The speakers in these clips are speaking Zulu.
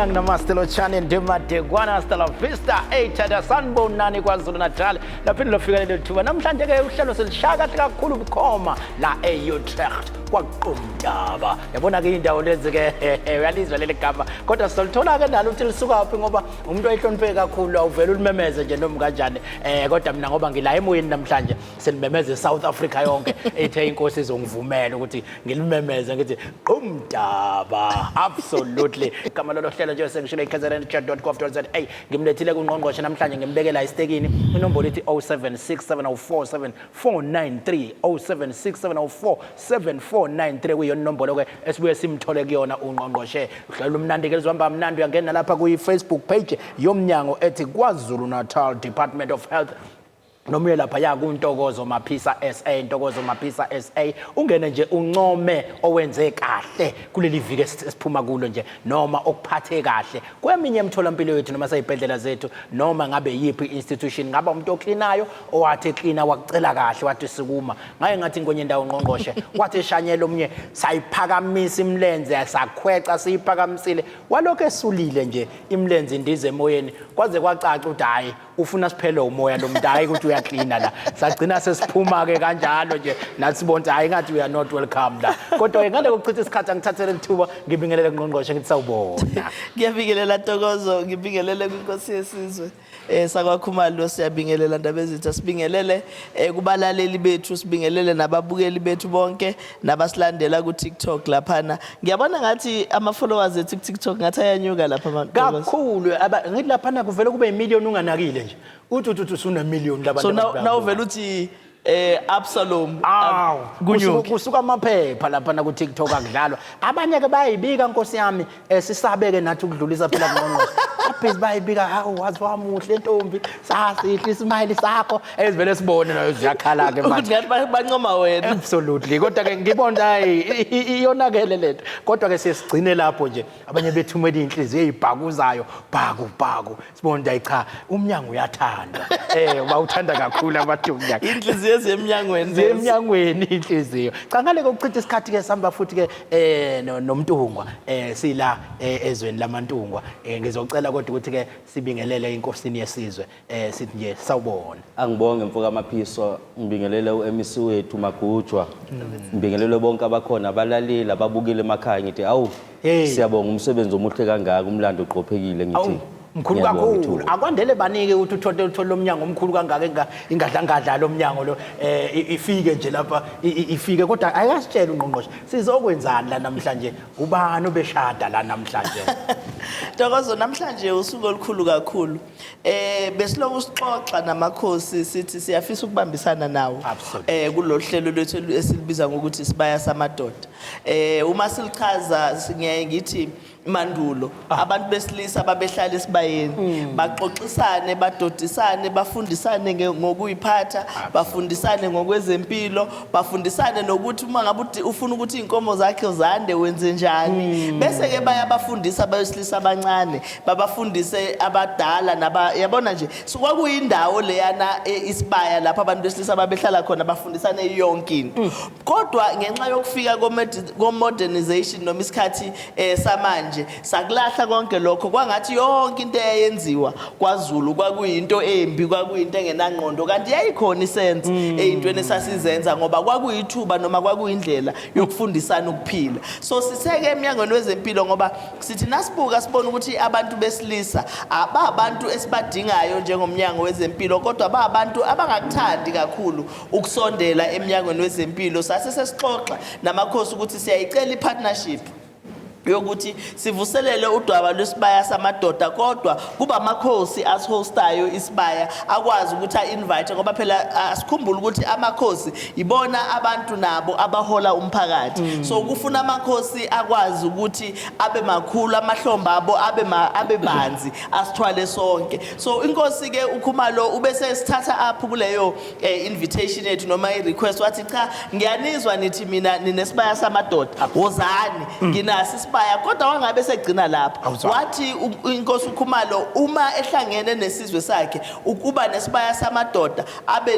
Sanibonani, namaste, lotjhani, ndimadekwana, hasta la vista, eyithanda. Sanibonani KwaZulu Natal. Laphinde lofika lelo thuba namhlanje ke, uhlelo selishaya kahle kakhulu bukhoma la e-Utrecht, kwaQumdaba. Yabona ke indawo lezi ke, uyalizwa leli gama, kodwa sizolithola ke nalo ukuthi lisukaphi, ngoba umuntu oyihlonipheke kakhulu awuvele ulimemeze nje noma kanjani. Kodwa mina ngoba ngila emoyeni namhlanje, selimemeze South Africa yonke, ethe inkosi izongivumela ukuthi ngilimemeze ngithi Qumdaba. Absolutely, igama lolo hlelo nje sengishilo, ikzn.gov.za. Ngimlethile kungqongqoshe namhlanje, ngimbekela isitekini. Inombolo ithi 076704 7493, 0767047493, kuyiyona inombolo ke esibuye simthole kuyona ungqongqoshe. Uhlelo umnandi ke, lizwamba mnandi. Uyangena lapha kuyi-Facebook page yomnyango ethi KwaZulu Natal Department of Health, noma uye lapha kuNtokozo Maphisa SA, Ntokozo Maphisa SA, ungene nje uncome owenze kahle kuleli viki esiphuma kulo nje, noma okuphathe kahle kweminye emtholampilo yethu noma seyibhedlela zethu, noma ngabe yiphi institution, ngaba umuntu oklinayo owathi eklina wakucela kahle, wathi sukuma. Ngaye ngathi kwenye indawo, ngqongqoshe, wathi eshanyela omunye, sayiphakamisa imlenze, sakhweca siyiphakamisile, walokhu esulile nje imlenze indize emoyeni, kwaze kwacaca ukuthi hhayi, ufuna siphele umoya lo muntu, hhayi ukuthi uyaklina la. Sagcina sesiphuma-ke kanjalo nje nathi, sibona ukuthi hhayi, ngathi we are not welcome la. Kodwa-ke ngale kokuchitha isikhathi, angithathele lithuba ngibingelele kungqongqoshe, ngithi sawubona. Ngiyabingelela Ntokozo, ngibingelele kwinkosi yesizwe sakwaKhumalo, siyabingelela Ndabezitha, sibingelele kubalaleli bethu, sibingelele nababukeli bethu bonke nabasilandela ku TikTok laphana. Ngiyabona ngathi ama followers ethu ku TikTok ngathi ayanyuka lapha Ntokozo. Kakhulu. Ngithi laphana kuvele kube imiliyoni unganakile nje, uthi usunemiliyoni labantu. So now abantu now vele uthi Absalom Aw, kunyuke. Kusuka amaphepha lapha ku TikTok, akudlalwa. Abanye ke bayayibika, nkosi yami, sisabeke nathi ukudlulisa phela kungqongqoshe. Abhizi bayibika, hawu, wazi wamuhle ntombi, sasihle ismile sakho. Ezivele sibone nayo ziyakhala ke ukuthi manje. Ngathi bancoma wena. Absolutely. Kodwa ke ngibona hayi, iyonakele lento. Kodwa ke sisigcine lapho nje. Abanye bethumela inhliziyo ezibhakuzayo, bhaku bhaku. Sibona ukuthi hayi cha, umnyango uyathandwa. Bawuthanda kakhulu abantu umnyango. Inhliziyo zemnyangweni. Zemnyangweni inhliziyo. Cha, ngale kokuchitha isikhathi ke, sihamba futhi ke noMntungwa, sila ezweni lamaNtungwa. Ngizocela kodwa ukuthi ke sibingelele inkosini yesizwe, sithi nje sawubona. Angibonge mfoka Maphiso, ngibingelele u-MEC wethu Magujwa. Ngibingelele bonke abakhona, abalaleli, ababukile emakhaya, ngithi awu, Hey. siyabonga umsebenzi omuhle kangaka, umlando uqophekile, ngithi. Awu, mkhulu Ngiyabonga kakhulu. ithuba. Akwandele banike ukuthi uthole lo mnyango omkhulu kangaka, ingadlangadla lo mnyango lo, ifike nje lapha, ifike, kodwa ayasitshela ungqongqoshe sizokwenzani la namhlanje, ubani obeshada la namhlanje? Ntokozo, namhlanje usuku olukhulu kakhulu. Besiloku sixoxa namakhosi, sithi siyafisa ukubambisana nawo kulolu hlelo lwethu esilibiza ngokuthi Sibaya Samadoda. Uma silichaza ngiyaye ngithi mandulo abantu besilisa babehlala esibayeni, baxoxisane, badodisane, bafundisane ngokuyiphatha, bafundisane ngokwezempilo, bafundisane nokuthi uma ngabe ufuna ukuthi iy'nkomo zakhe zande wenze njani. Bese-ke bayabafundisa abesilisa abancane, babafundise abadala naba, yabona nje. So kwakuyindawo leyana, isibaya, lapho abantu besilisa babehlala khona bafundisane yonke into. Kodwa ngenxa yokufika ko-modernization noma isikhathi samanje, sakulahla konke lokho, kwangathi yonke into eyayenziwa kwaZulu kwakuyinto embi, kwakuyinto engenangqondo, kanti yayikhona isense eyintweni esasizenza, ngoba kwakuyithuba noma kwakuyindlela yokufundisana ukuphila. So siseke emnyangweni wezempilo ngoba sithi nasibuka sibona ukuthi abantu besilisa ababantu esibadingayo njengomnyango wezempilo, kodwa ba abantu abangakuthandi kakhulu ukusondela emnyangweni wezempilo. Sase sesixoxa namakhosi ukuthi siyayicela i-partnership yokuthi sivuselele udwaba lwesibaya samadoda, kodwa kuba amakhosi asihostayo isibaya, akwazi ukuthi a-invite, ngoba phela asikhumbule ukuthi amakhosi ibona abantu nabo abahola umphakathi. So kufuna amakhosi akwazi ukuthi abe makhulu amahlombe abo, abe banzi, asithwale sonke. So inkosi ke uKhumalo ubese sithatha up kuleyo invitation yethu noma i-request, wathi cha, ngiyanizwa nithi mina ninesibaya samadoda, wozani, nginaso isibaya. isibaya, kodwa wangabe segcina lapho. Awuzwa. Wathi inkosi uKhumalo uma ehlangene nesizwe sakhe ukuba nesibaya samadoda, abe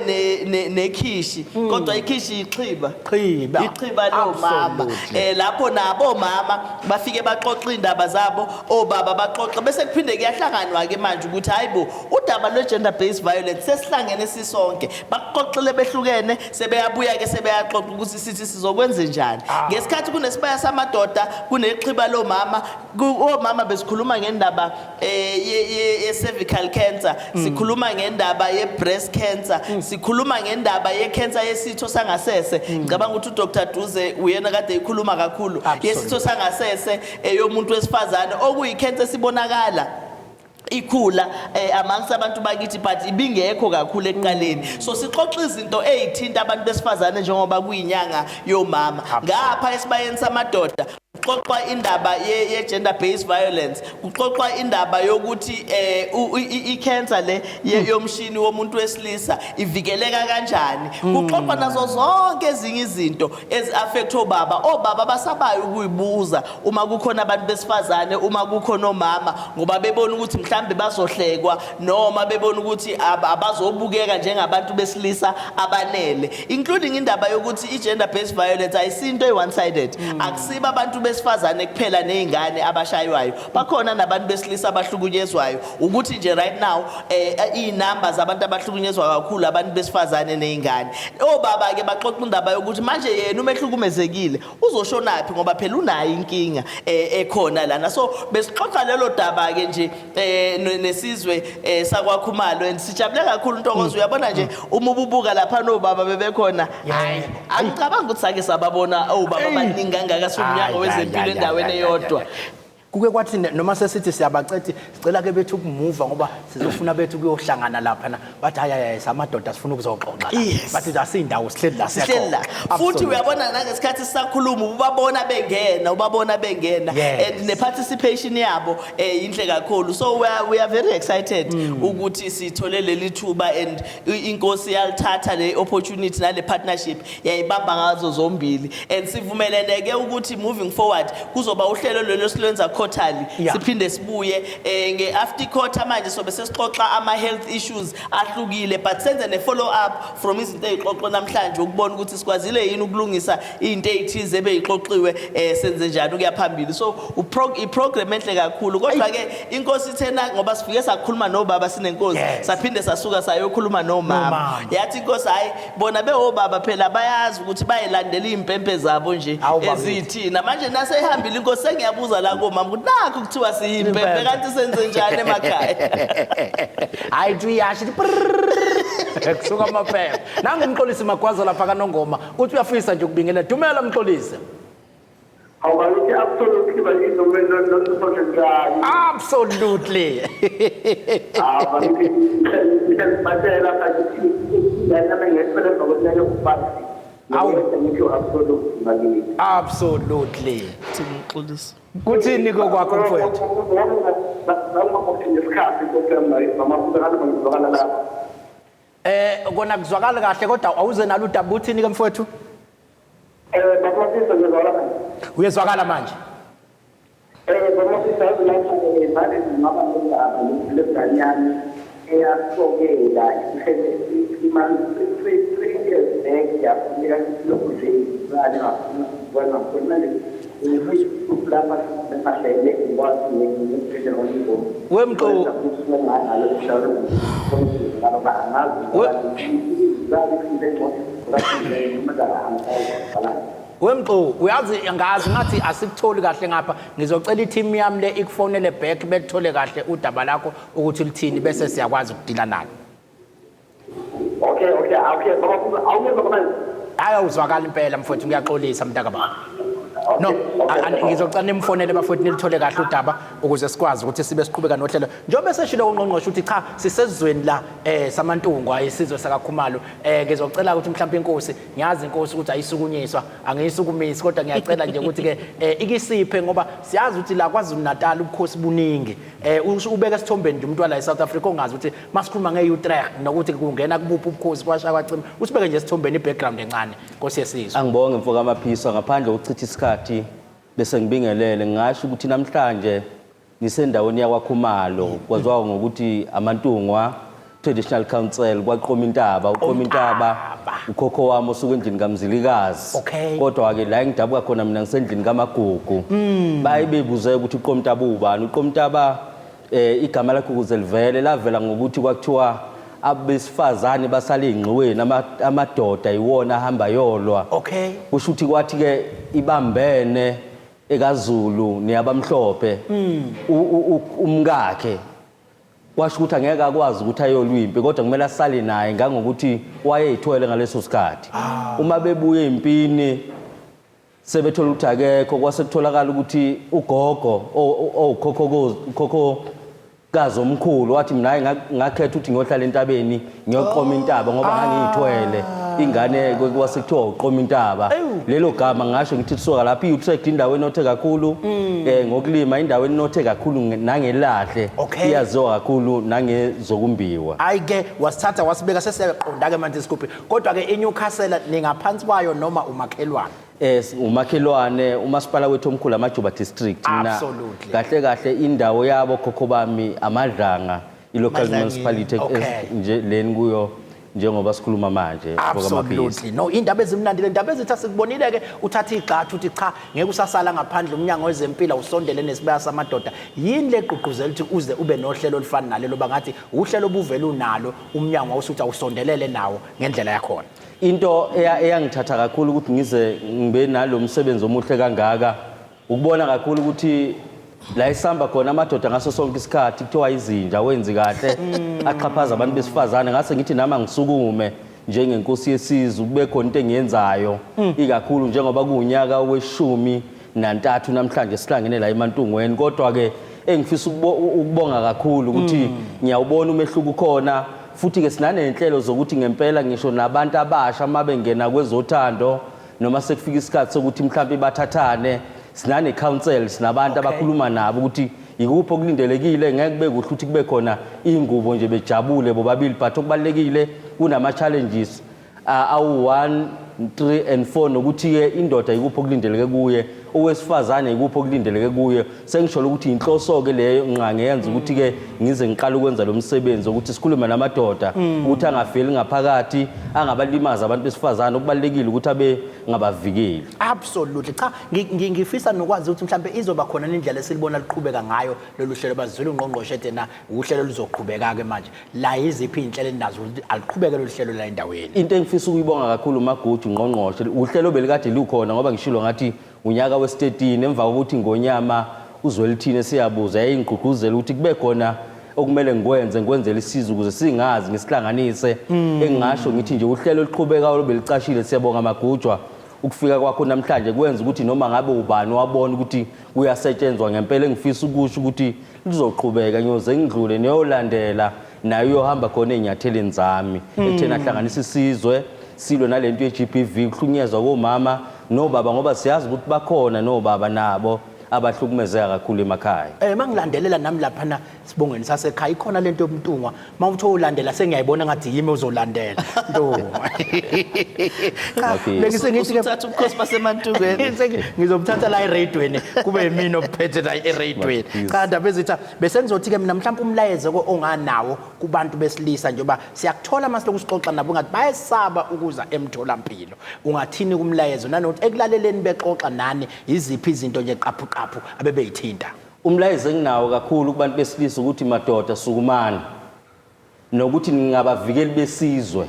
nekhishi, kodwa ikhishi ixhiba. Xhiba. Ixhiba lomama. Lapho nabo omama bafike baxoxa indaba zabo, obaba baxoxa, bese kuphinde kuyahlanganwa ke manje ukuthi hayibo, udaba lwe gender based violence sesihlangene sisonke. Baxoxile behlukene, sebeyabuya ke sebeyaxoxa ukuthi sithi sizokwenza njani. Ngesikhathi kunesibaya samadoda, kunexhiba lomama, omama besikhuluma ngendaba ye cervical cancer, sikhuluma ngendaba ye breast cancer, sikhuluma ngendaba ye cancer yesitho sangasese. Ngicabanga ukuthi uDr Duze uyena kade ekhuluma kakhulu yesitho sangasese yomuntu wesifazane, okuyi cancer sibonakala ikhula amongst abantu bakithi, but ibingekho kakhulu ekuqaleni. So sixoxa izinto ezithinta abantu besifazane njengoba kuyinyanga yomama. Ngapha esibayeni samadoda kuxoxwa indaba ye gender based violence, kuxoxwa indaba yokuthi i-cancer le yomshini womuntu wesilisa ivikeleka kanjani, kuxoxwa nazo zonke ezinye izinto ezi-affect obaba. Obaba basabayo ukuyibuza uma kukhona abantu besifazane, uma kukhona omama, ngoba bebona ukuthi mhlambe bazohlekwa noma bebona ukuthi abazobukeka njengabantu besilisa abanele, including indaba yokuthi i-gender based violence ayisinto eyi-one sided. Akusibo abantu besifazane kuphela ney'ngane abashaywayo, bakhona nabantu besilisa abahlukunyezwayo. Ukuthi nje right now iy'namba zabantu abahlukunyezwa kakhulu abantu besifazane ney'ngane. Obaba-ke baxoxa indaba yokuthi manje yena uma ehlukumezekile uzoshonaphi, ngoba phela unayo inkinga ekhona lana. So besixoxa lelo daba-ke nje nesizwe sakwaKhumalo, and sijabule kakhulu, Ntokozo. Uyabona nje uma ububuka lapha nobaba bebekhona, hayi, angicabangi ukuthi sake sababona obaba abaningi kangaka siwumnyango wezempilo endaweni eyodwa. Kuke kwathi noma sesithi siyabacethi, sicela ke bethu ukumuva ngoba sizofuna bethu kuyohlangana lapha na, bathi hayi, hayi, hayi, samadoda sifuna ukuzoxoxa la. Bathi asindawo, sihleli la. Sihleli la. Siyaxoxa. Futhi uyabona nangesikhathi sisakhuluma ubabona bengena, ubabona bengena, and ne-participation yabo yinhle kakhulu. So we are very excited ukuthi sithole leli thuba, and inkosi yalithatha le opportunity nale partnership, yayibamba ngazo zombili, and sivumelene-ke ukuthi moving forward kuzoba uhlelo lolo silwenza quarterly. Siphinde sibuye nge-after quarter. Manje sobe sesixoxa ama-health issues ahlukile, but senze ne-follow up from izinto ey'xoxwe namhlanje ukubona ukuthi sikwazile yini ukulungisa iy'nto ey'thize ebey'xoxiwe, senze njani ukuya phambili. So i-program enhle kakhulu, kodwa-ke inkosi ithena ngoba sifike sakhuluma nobaba sinenkosi, saphinde sasuka sayokhuluma nomama. Nomama. Yathi inkosi hhayi, bona bewobaba phela bayazi ukuthi bayilandela iy'mpempe zabo nje Hawu, bakithi. eziyithina. Manje naseyihambile inkosi, sengiyabuza la komama ukuthi nakhu kuthiwa siyimpempe, Impempe. kanti senze njani emakhaya? Hayi, thi uyasho ithi prrrr, kusuka amaphepha. Nangumxolisi Magwaza lapha kaNongoma uthi uyafisa nje ukubingelela. Dumela, Mxolisi. Hawu bakithi, absolutely bakithi, nonke njani? Absolutely. Ah bakithi, ngiyazibatshela bakithi, ingane yami ngiyethole emva kweminyaka ewu-5. Awu. Ngithi absolutely bakithi. Absolutely. Thimxolisi. Kuthini kokwakho, mfowethu? Ngesikhathi, Nkosi yami, mama kuzwakala, ngizwakala lapha. Kona kuzwakala kahle, kodwa awuze nalo udaba. Uthini ke, mfowethu? Baba Mafisa, ngizwakala manje? Uyezwakala manje. Baba Mafisa, yazi lapha manje ngingaba nendaba lengane yami eyasokela imali 3 years back, yafuneka lokhu nje ngane ngafuna ngafuna manje lapha bengahlele ngikwazi ngisibhedlela. Wemxo. Wemxo, uyazi ngazi ngathi asikutholi kahle ngapha. Ngizocela i-team yami le ikufonele back, bekuthole kahle udaba lakho ukuthi lithini, bese siyakwazi ukudila nalo. Okay, baba, awungezwa manje? Hayi, awuzwakala impela, mfowethu, ngiyaxolisa, mntaka baba. No, ngizocela nimfonele, bafowethu, nilithole kahle udaba ukuze sikwazi ukuthi sibe siqhubeka nohlelo. Njengoba seshilo ungqongqoshe ukuthi cha, sisezweni la saMantungwa, isizwe sakaKhumalo. Ngizocela ukuthi mhlawumbe inkosi, ngiyazi inkosi ukuthi ayisukunyiswa, angiyisukumisi, kodwa ngiyacela nje ukuthi ke ikisiphe, ngoba siyazi ukuthi la KwaZulu Natal ubukhosi buningi. Ubeka esithombeni nje umuntu wala eSouth Africa ongazi ukuthi masikhuluma nge-Utrecht nokuthi kungena kubuphi ubukhosi, kwasha kwacima. Usibeke nje esithombeni, i-background encane, Nkosi yesizwe. Angibonge, mfoka Maphisa, ngaphandle kokuchitha isikhathi. Bese ngibingelele ngisho ukuthi namhlanje ngisendaweni yakwaKhumalo, kwaziwa ngokuthi amaNtungwa Traditional Council kwaQomintaba. UQomintaba ukhokho wami osuka endlini kaMzilikazi. Kodwa ke la engidabuka khona mina ngisendlini kaMagugu. Baye bebuze ukuthi uQomintaba ubani. UQomintaba igama lakhe ukuze livele lavela ngokuthi kwakuthiwa abesifazane basale ey'ngxiweni, amadoda iwona ahamba yolwa. Kusho ukuthi kwathi ke ibambene ekaZulu neyabamhlophe, umkakhe kwasho ukuthi angeke akwazi ukuthi ayolwa impi, kodwa kumele asale naye ngangokuthi wayeyithwele ngaleso sikhathi. Uma bebuye empini sebethola ukuthi akekho, kwase kutholakala ukuthi ugogo owukhokhokazi omkhulu wathi mina hayi, ngakhetha ukuthi ngiyohlala entabeni ngiyoqoma intaba ngoba ngangiyithwele ingane, kwase kuthiwa uqoma intaba. Lelo gama ngasho ngithi kusuka lapho i-Utrecht indawo enothe kakhulu ngokulima, indawo enothe kakhulu nangelahle, iyaziwa kakhulu nangezokumbiwa. Hayi ke, wasithatha wasibeka, sesiyaqonda ke manje isigubhi. Kodwa ke iNewcastle ningaphansi kwayo noma umakhelwane? Umakhelwane, umasipala wethu omkhulu Amajuba District. Mina kahle kahle indawo yabo khokho bami Amadlanga, i-local Madlangeni. municipality nje leni kuyo njengoba sikhuluma manje, Mfoka Maphisa. Absolutely. No, indaba ezimnandi le ndaba ezithi asikubonile ke uthatha igxathu uthi cha, ngeke usasala ngaphandle, umnyango wezempilo usondele nesibaya samadoda. Yini legqugquzela ukuthi uze ube nohlelo olufana nalelo, bangathi uhlelo obuvela unalo umnyango wawusuthi awusondelele nawo ngendlela yakhona? Into eyangithatha kakhulu ukuthi ngize ngibe nalo msebenzi omuhle kangaka, ukubona kakhulu ukuthi la isihamba khona amadoda ngaso sonke isikhathi kuthiwa izinja, wenzi kahle, axhaphaza abantu besifazane. Ngase ngithi nami angisukume njengenkosi yesizwe kube khona into engiyenzayo, ikakhulu njengoba kuwunyaka we-13 namhlanje sihlangene la eMantungweni. Kodwa ke engifisa ukubonga kakhulu ukuthi ngiyawubona umehluko ukhona, futhi ke sinanenhlelo zokuthi ngempela ngisho nabantu abasha uma bengena kwezothando noma sekufika isikhathi sokuthi mhlawumbe bathathane, sinane council, sinabantu abakhuluma nabo ukuthi ikuphi okulindelekile. Ngeke kube kuhle ukuthi kube khona ingubo nje bejabule bobabili, but okubalulekile kunama challenges awu 1, 3 and 4, nokuthi ke indoda ikuphi okulindeleke kuye, owesifazane ikuphi okulindeleke kuye. Sengisho ukuthi inhloso ke leyo ngangenza ukuthi ke ngize ngiqale ukwenza lo msebenzi ukuthi sikhulume namadoda ukuthi angafeli ngaphakathi, angabalimaza abantu besifazane. Okubalulekile ukuthi abe ngabavikeli. Absolutely. Cha, ngifisa nokwazi ukuthi mhlambe izoba khona indlela esilibona liqhubeka ngayo lolu hlelo. Bazwile ungqongqoshe tena uhlelo luzoqhubeka ke manje, la iziphi inhlelo enazo ukuthi aliqhubeke lolu hlelo la endaweni? Into engifisa ukuyibonga kakhulu Maguju, ngqongqoshe, uhlelo belikade lukhona ngoba ngishilo ngathi unyaka wesi-13 emva kokuthi ngonyama uZwelithini siyabuza yayingigqugquzela ukuthi kube khona okumele ngikwenze, ngikwenzele isizwe ukuze singazi ngisihlanganise. Engingasho ngithi nje uhlelo oluqhubekayo lobelicashile. Siyabonga Magujwa, ukufika kwakho namhlanje kwenza ukuthi noma ngabe ubani wabona ukuthi kuyasetshenzwa ngempela. Engifisa ukusho ukuthi lizoqhubeka, ngiyoze ngidlule niyolandela naye uyohamba khona ey'nyatheleni zami ekutheni ahlanganise isizwe, silwe nalento ye-GBV, kuhlukunyezwa komama nobaba, ngoba siyazi ukuthi bakhona nobaba nabo abahlukumezeka kakhulu emakhaya. Mangilandelela nami laphana sibongeni sasekhaya ikhona lento yoMntungwa, mawuthi ulandela sengiyayibona ngathi yimi ozolandela Ntungwa. Cha, bengise ngithi ke Usuthatha ubukhosi baseMantungweni. Ngizobuthatha la eradweni, kube yimina ophethe la eradweni. Cha, ndaba ezitha bese ngizothi ke mina mhlawumbe umlayezo ko onganawo kubantu besilisa, njengoba siyakuthola mase sixoxa nabo ngathi bayesaba ukuza emtholampilo, ungathini kumlayezo nanokuthi ekulaleleni bexoxa nani iziphi izinto nje qaphu qaphu abebeyithinta? Umlayezo enginawo kakhulu kubantu besilisa ukuthi madoda sukumani, nokuthi ningabavikeli besizwe,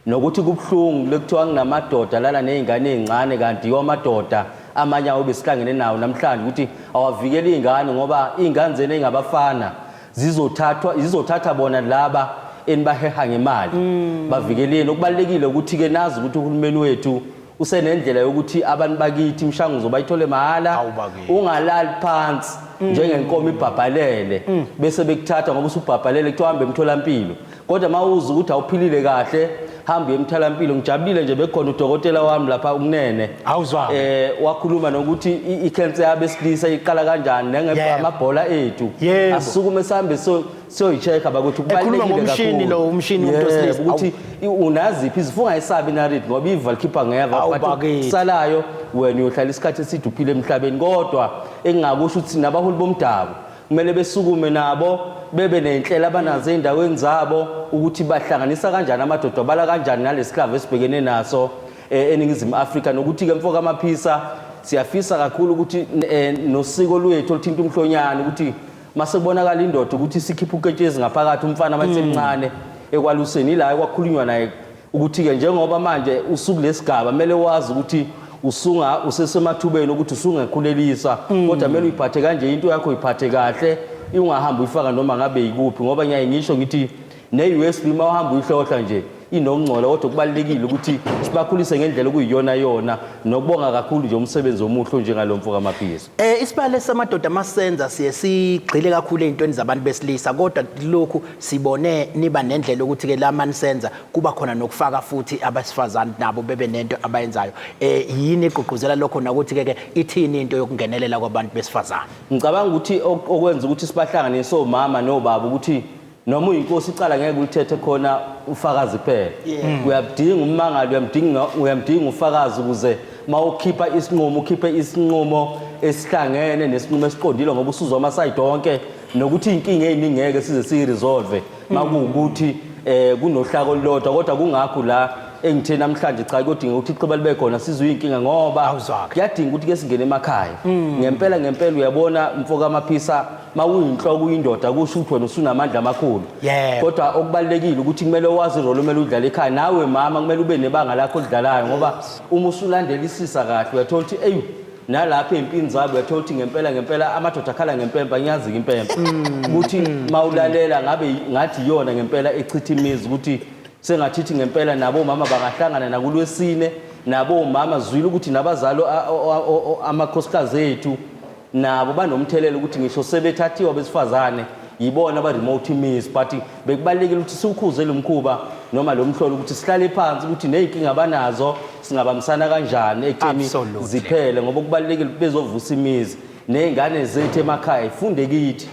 nokuthi kubuhlungu lekuthiwa kunamadoda lala nezingane ezincane, kanti yiwo amadoda amanye awo besihlangene nawo namhlanje ukuthi awavikele izingane, ngoba izingane zenu ezingabafana zizothathwa, zizothatha bona laba enibaheha ngemali. Bavikeleni. Okubalulekile ukuthi ke nazi ukuthi uhulumeni wethu usenendlela yokuthi abantu bakithi imishanguzo bayithole mahhala. Awu bakithi. Ungalali phansi njengenkomo ibhabhalele bese bekuthatha ngoba usubhabhalele kuthiwa hambe emtholampilo. Kodwa uma uzwa ukuthi awuphilile kahle, hamba uye emtholampilo. Ngijabulile nje bekhona udokotela wami lapha uMnene. Awuzwa. Wakhuluma nokuthi i-cancer yabesilisa iqala kanjani amabhola ethu. Asukume sihambe siyoyi-check-a bakuthi Ekhuluma kubalulekile ngomshini kakhulu. lo, umshini womuntu Yebo, wesilisa. ukuthi unaziphi izifo, ungayisabi inariti ngoba iva likhipha ngeva, Awu, but bakithi. kusalayo wena uyohlala isikhathi eside uphile emhlabeni. Kodwa engingakusho ukuthi nabaholi bomdabu kumele besukume nabo bebe ney'nhlelo abanazo ey'ndaweni zabo ukuthi bahlanganisa kanjani amadoda, bala kanjani nalesihlava esibhekene naso eNingizimu Afrika. Nokuthi-ke mfoka Maphisa, siyafisa kakhulu ukuthi nosiko lwethu oluthinta umhlonyane, ukuthi mase kubonakala indoda ukuthi sikhipha uketshezi ngaphakathi umfana masemncane ekwaluseni, ila ekwakhulunywa naye ukuthi-ke njengoba manje usuku lesigaba kumele wazi ukuthi usunga usesemathubeni ukuthi usungakhulelisa, kodwa kumele uyiphathe kanje into yakho, uyiphathe kahle, ungahambi uyifaka noma ngabe yikuphi, ngoba ngiyaye ngisho ngithi ne-USB uma uhamba uyihlohla nje inokungcola. Kodwa kubalulekile ukuthi sibakhulise ngendlela okuyiyona yona, nokubonga kakhulu nje umsebenzi omuhle onjengalo mfo kaMaphisa. Isibalo samadoda masenza siye sigxile kakhulu ey'ntweni zabantu besilisa, kodwa lokhu sibone niba nendlela ukuthi ke la manisenza kuba khona nokufaka futhi abesifazane nabo bebe nento abayenzayo. Yini egqugquzela lokho, nokuthi ke ithini into yokungenelela kwabantu besifazane? Ngicabanga ukuthi okwenza ukuthi sibahlanganise omama nobaba ukuthi noma uyinkosi icala ngeke ulithethe khona ufakazi kuphela. Uyabudinga ummangali, uyamdinga ufakazi ukuze mawukhipha isinqumo ukhiphe isinqumo esihlangene nesinqumo esiqondile, ngoba usuzwa ama-side onke, nokuthi iy'nkinga ey'ningi ngeke size siyi-resolve makuwukuthi kunohlaka olulodwa. Kodwa kungakho la engithe namhlanje cha, kuyodinga ukuthi ixhiba libe khona sizwe iy'nkinga, ngoba Awuzwake. kuyadinga ukuthi ke singene emakhaya ngempela ngempela. Uyabona mfoka Maphisa, mawuyinhloko uyindoda kusho ukuthi wena usunamandla amakhulu. Kodwa okubalulekile ukuthi kumele wazi i-role omele udlale ekhaya. Nawe mama kumele ube nebanga lakho olidlalayo, ngoba uma usulandelisisa kahle uyathola ukuthi eyi, nalapha ey'mpini zabo uyathola ukuthi ngempela ngempela amadoda akhala ngempempe. Angiyazi-ke impempe ukuthi mawulalela ngabe ngathi iyona ngempela echitha imizi, ukuthi sengathithi ngempela nabo omama bangahlangana nakulwesine nabo omama zwile ukuthi nabazali amakhosikazi ethu nabo banomthelela, ukuthi ngisho sebethathiwe abesifazane yibona aba-remote imizi. But bekubalulekile ukuthi siwukhuze lo mkhuba noma lo mhlolo, ukuthi sihlale phansi ukuthi ney'nkinga abanazo singabambisana kanjani ekutheni ziphele, ngoba kubalulekile ukuthi bezovusa imizi ney'ngane zethu emakhaya ifunde kithi.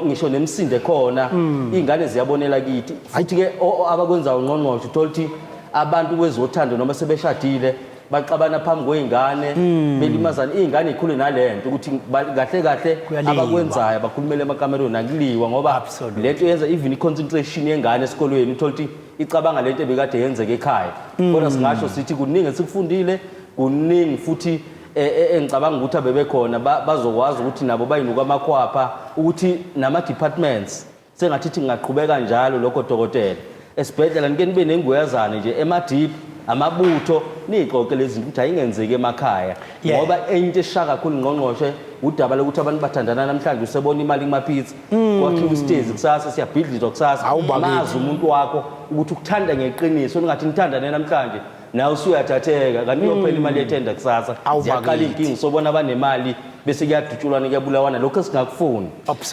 Ngisho nemisindo ekhona, iy'ngane ziyabonela kithi. Futhi-ke abakwenzayo ungqongqoshe, uthola ukuthi abantu kwezothando noma sebeshadile baxabana phambi kwey'ngane, belimazana, iy'ngane y'khule nale nto ukuthi kahle kahle Kuyaliwa. Abakwenzayo bakhulumele emakamerweni, akuliwa, ngoba lento yenza even i-concentration yengane esikolweni, uthola ukuthi icabanga lento ebekade yenzeka ekhaya. Kodwa singasho sithi kuningi esikufundile, kuningi futhi engicabanga ukuthi abebekhona bazokwazi ukuthi nabo bayinuka amakhwapha, ukuthi nama-departments sengathithi ngingaqhubeka njalo lokho. Dokotela, esibhedlela nike nibe nenguyazane nje emadiphu amabutho, niyixoxe lezi zinto ukuthi ayingenzeki emakhaya, ngoba enye into eshaya kakhulu, ngqongqoshe, udaba lokuthi abantu bathandana namhlanje, usebona imali kumapizza, kwakhiwa isitezi kusasa, siyabhidlizwa kusasa. Hawu, bakithi. Mazi umuntu wakho ukuthi ukuthanda ngeqiniso, ningathi nithandane namhlanje nawe usuyathatheka, kanti iyophela imali yethenda kusasa. Awu, Ziyaqala bakithi. iy'nkinga, sobona abanemali bese kuyadutshulwana, kuyabulawana, lokho esingakufuni.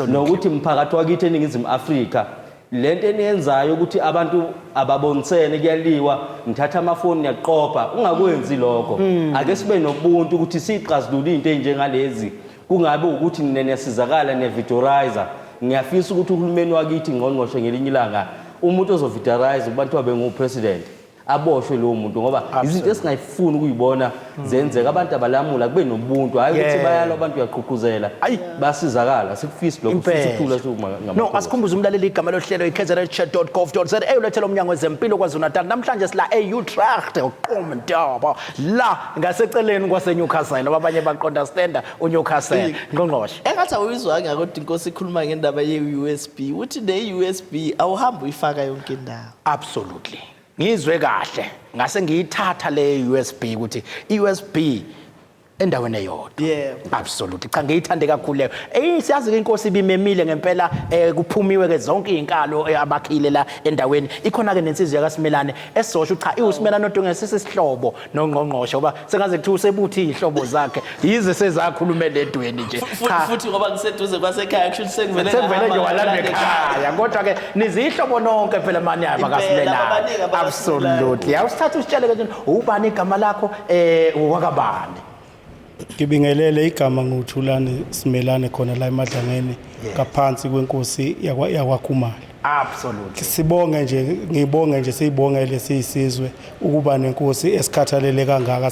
Nokuthi mphakathi wakithi eNingizimu Afrika, lento eniyenzayo ukuthi abantu ababonisene, kuyaliwa, ngithatha amafoni ngiyaqopha, ungakwenzi lokho. Ake sibe nobuntu ukuthi siyixazulule into ey'njengalezi, kungabe ukuthi nina niyasizakala niyavidorizer. Ngiyafisa ukuthi uhulumeni wakithi, ngqongqoshe, ngelinye ilanga umuntu ozovidorize kubantu abe ngu-president aboshwe lowo muntu, ngoba izinto esingayifuni ukuyibona zenzeka. Abantu abalamula, kube nobuntu, hhayi ukuthi bayalwa abantu, uyagqugquzela Ayi. basizakala. Sikufisi lokho, sifisa Impela. ukuthula. No, asikhumbuze umlaleli igama lohlelo i-kzn.gov.za, ulethela umnyango wezempilo KwaZulu-Natal. Namhlanje sila e-Utrecht, uqumndaba la ngaseceleni kwaseNewcastle, ngoba abanye baqonda stenda uNewcastle. Ngqongqoshe. Engathi awuyizwanga, kodwa inkosi ikhuluma ngendaba ye-USB, uthi ne-USB awuhambi uyifaka yonke indawo. Absolutely, ngizwe kahle, ngase ngiyithatha le USB, ukuthi i-USB Endaweni eyodwa. Yebo. Absolutely. Cha, ngiyithande kakhulu leyo. Siyazi ke inkosi ibimemile ngempela, kuphumiwe ke zonke izinkalo abakhile la endaweni. Ikhona ke nensizwa yakaSimelane esosho cha iwuSimelane odwa ngesisihlobo nongqongqoshe, ngoba sengaze kuthiwa usebuthi izihlobo zakhe yize sezakhuluma ledweni nje. Cha. Futhi ngoba ngiseduze kwasekhaya, kusho ukuthi sengivele Sekuvele nje ngahamba walanda ngalanda ekhaya, kodwa ke nizihlobo nonke phela mani yayo Impela, bakaSimelane. babaningi abakaSimelane. Absolutely. Awusithathe usitshele ke ubani igama lakho, wakabani? Ngibingelele, igama nguThulani Simelane, khona la eMadlangeni, ngaphansi kwenkosi yakwaKhumalo. Sibonge nje, ngibonge nje, siyibongele siyisizwe ukuba nenkosi esikhathalele kangaka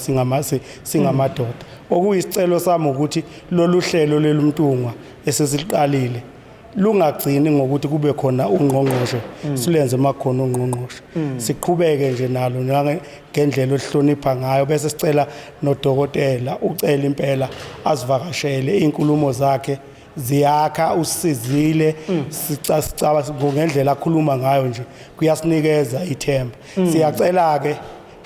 singamadoda. Okuyisicelo sami ukuthi lolu hlelo lelumntungwa esesiqalile lungagcini ngokuthi kube khona ungqongqoshe, silenze makhona ungqongqoshe, siqhubeke nje nalo ngendlela osihlonipha ngayo, bese sicela nodokotela ucela impela asivakashele. Izinkulumo zakhe ziyakha, usizile, sicaba ngendlela akhuluma ngayo nje kuyasinikeza ithemba. Siyacela ke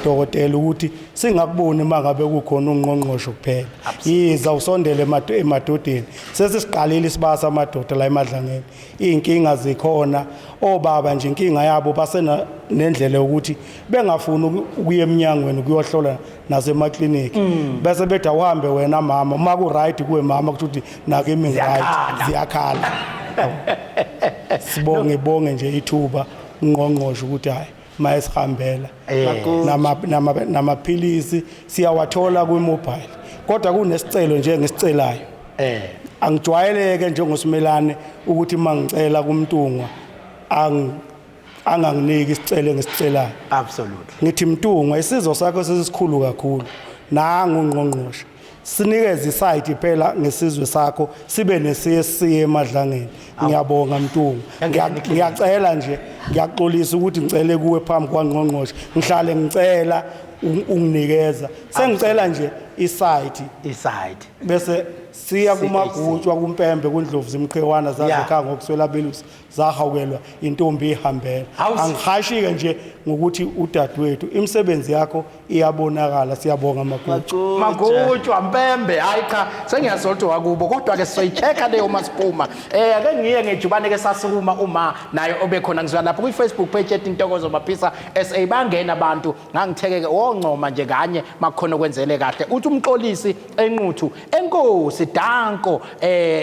dokotela ukuthi singakuboni mangabe kukhona ungqongqosho kuphela, yiza usondele emadodeni. Sesisiqalile isibasa amadoda la eMadlangeni, iy'nkinga zikhona, obaba nje inkinga yabo basena nendlela yokuthi bengafuni ukuya eminyangweni ukuyohlola nasemakliniki, bese bethi awuhambe wena mama, uma ku-right kuwe mama kusho ukuthi nakimi ngi-right. Ziyakhala. Ziyakhala. Sibonge, bonge nje ithuba ngqongqosho ukuthi hayi mayesihambela namaphilisi siyawathola kwi-mobile, kodwa kunesicelo nje engisicelayo. Angijwayeleke njengoSimelane ukuthi mangicela kuMntungwa anganginiki isicelo engisicelayo. Ngithi Mntungwa, isizwe sakho sesikhulu kakhulu, nangu ungqongqoshe, sinikeze isite phela ngesizwe sakho, sibe ne-CSC eMadlangeni. Ngiyabonga Mntungwa. Ngiyacela nje, ngiyaxolisa ukuthi ngicele kuwe phambi kwangqongqoshe, ngihlale ngicela unginikeza, sengicela nje isite. Isite. Bese siya CAC. kuMagutshwa, kuMpembe, kuNdlovu zimqhewana zazekhaya ngokuswela belusi, zahawukelwa intombi ihambela. Angihashike nje ngokuthi udadewethu imisebenzi yakho iyabonakala. Siyabonga Magutshwa. Magutshwa Mpembe, hayi cha, sengiyasolta wakubo, kodwa ke sizoyichecka leyo masiphuma. Ake ngiye ngejubane ke sasukuma uma naye obekhona ngizwa lapho kwi Facebook page ethi Ntokozo Maphisa SA, bangena abantu ngangithekeke oncoma nje kanye makukhona okwenzele kahle. Uthi umxolisi enquthu enkosi danko,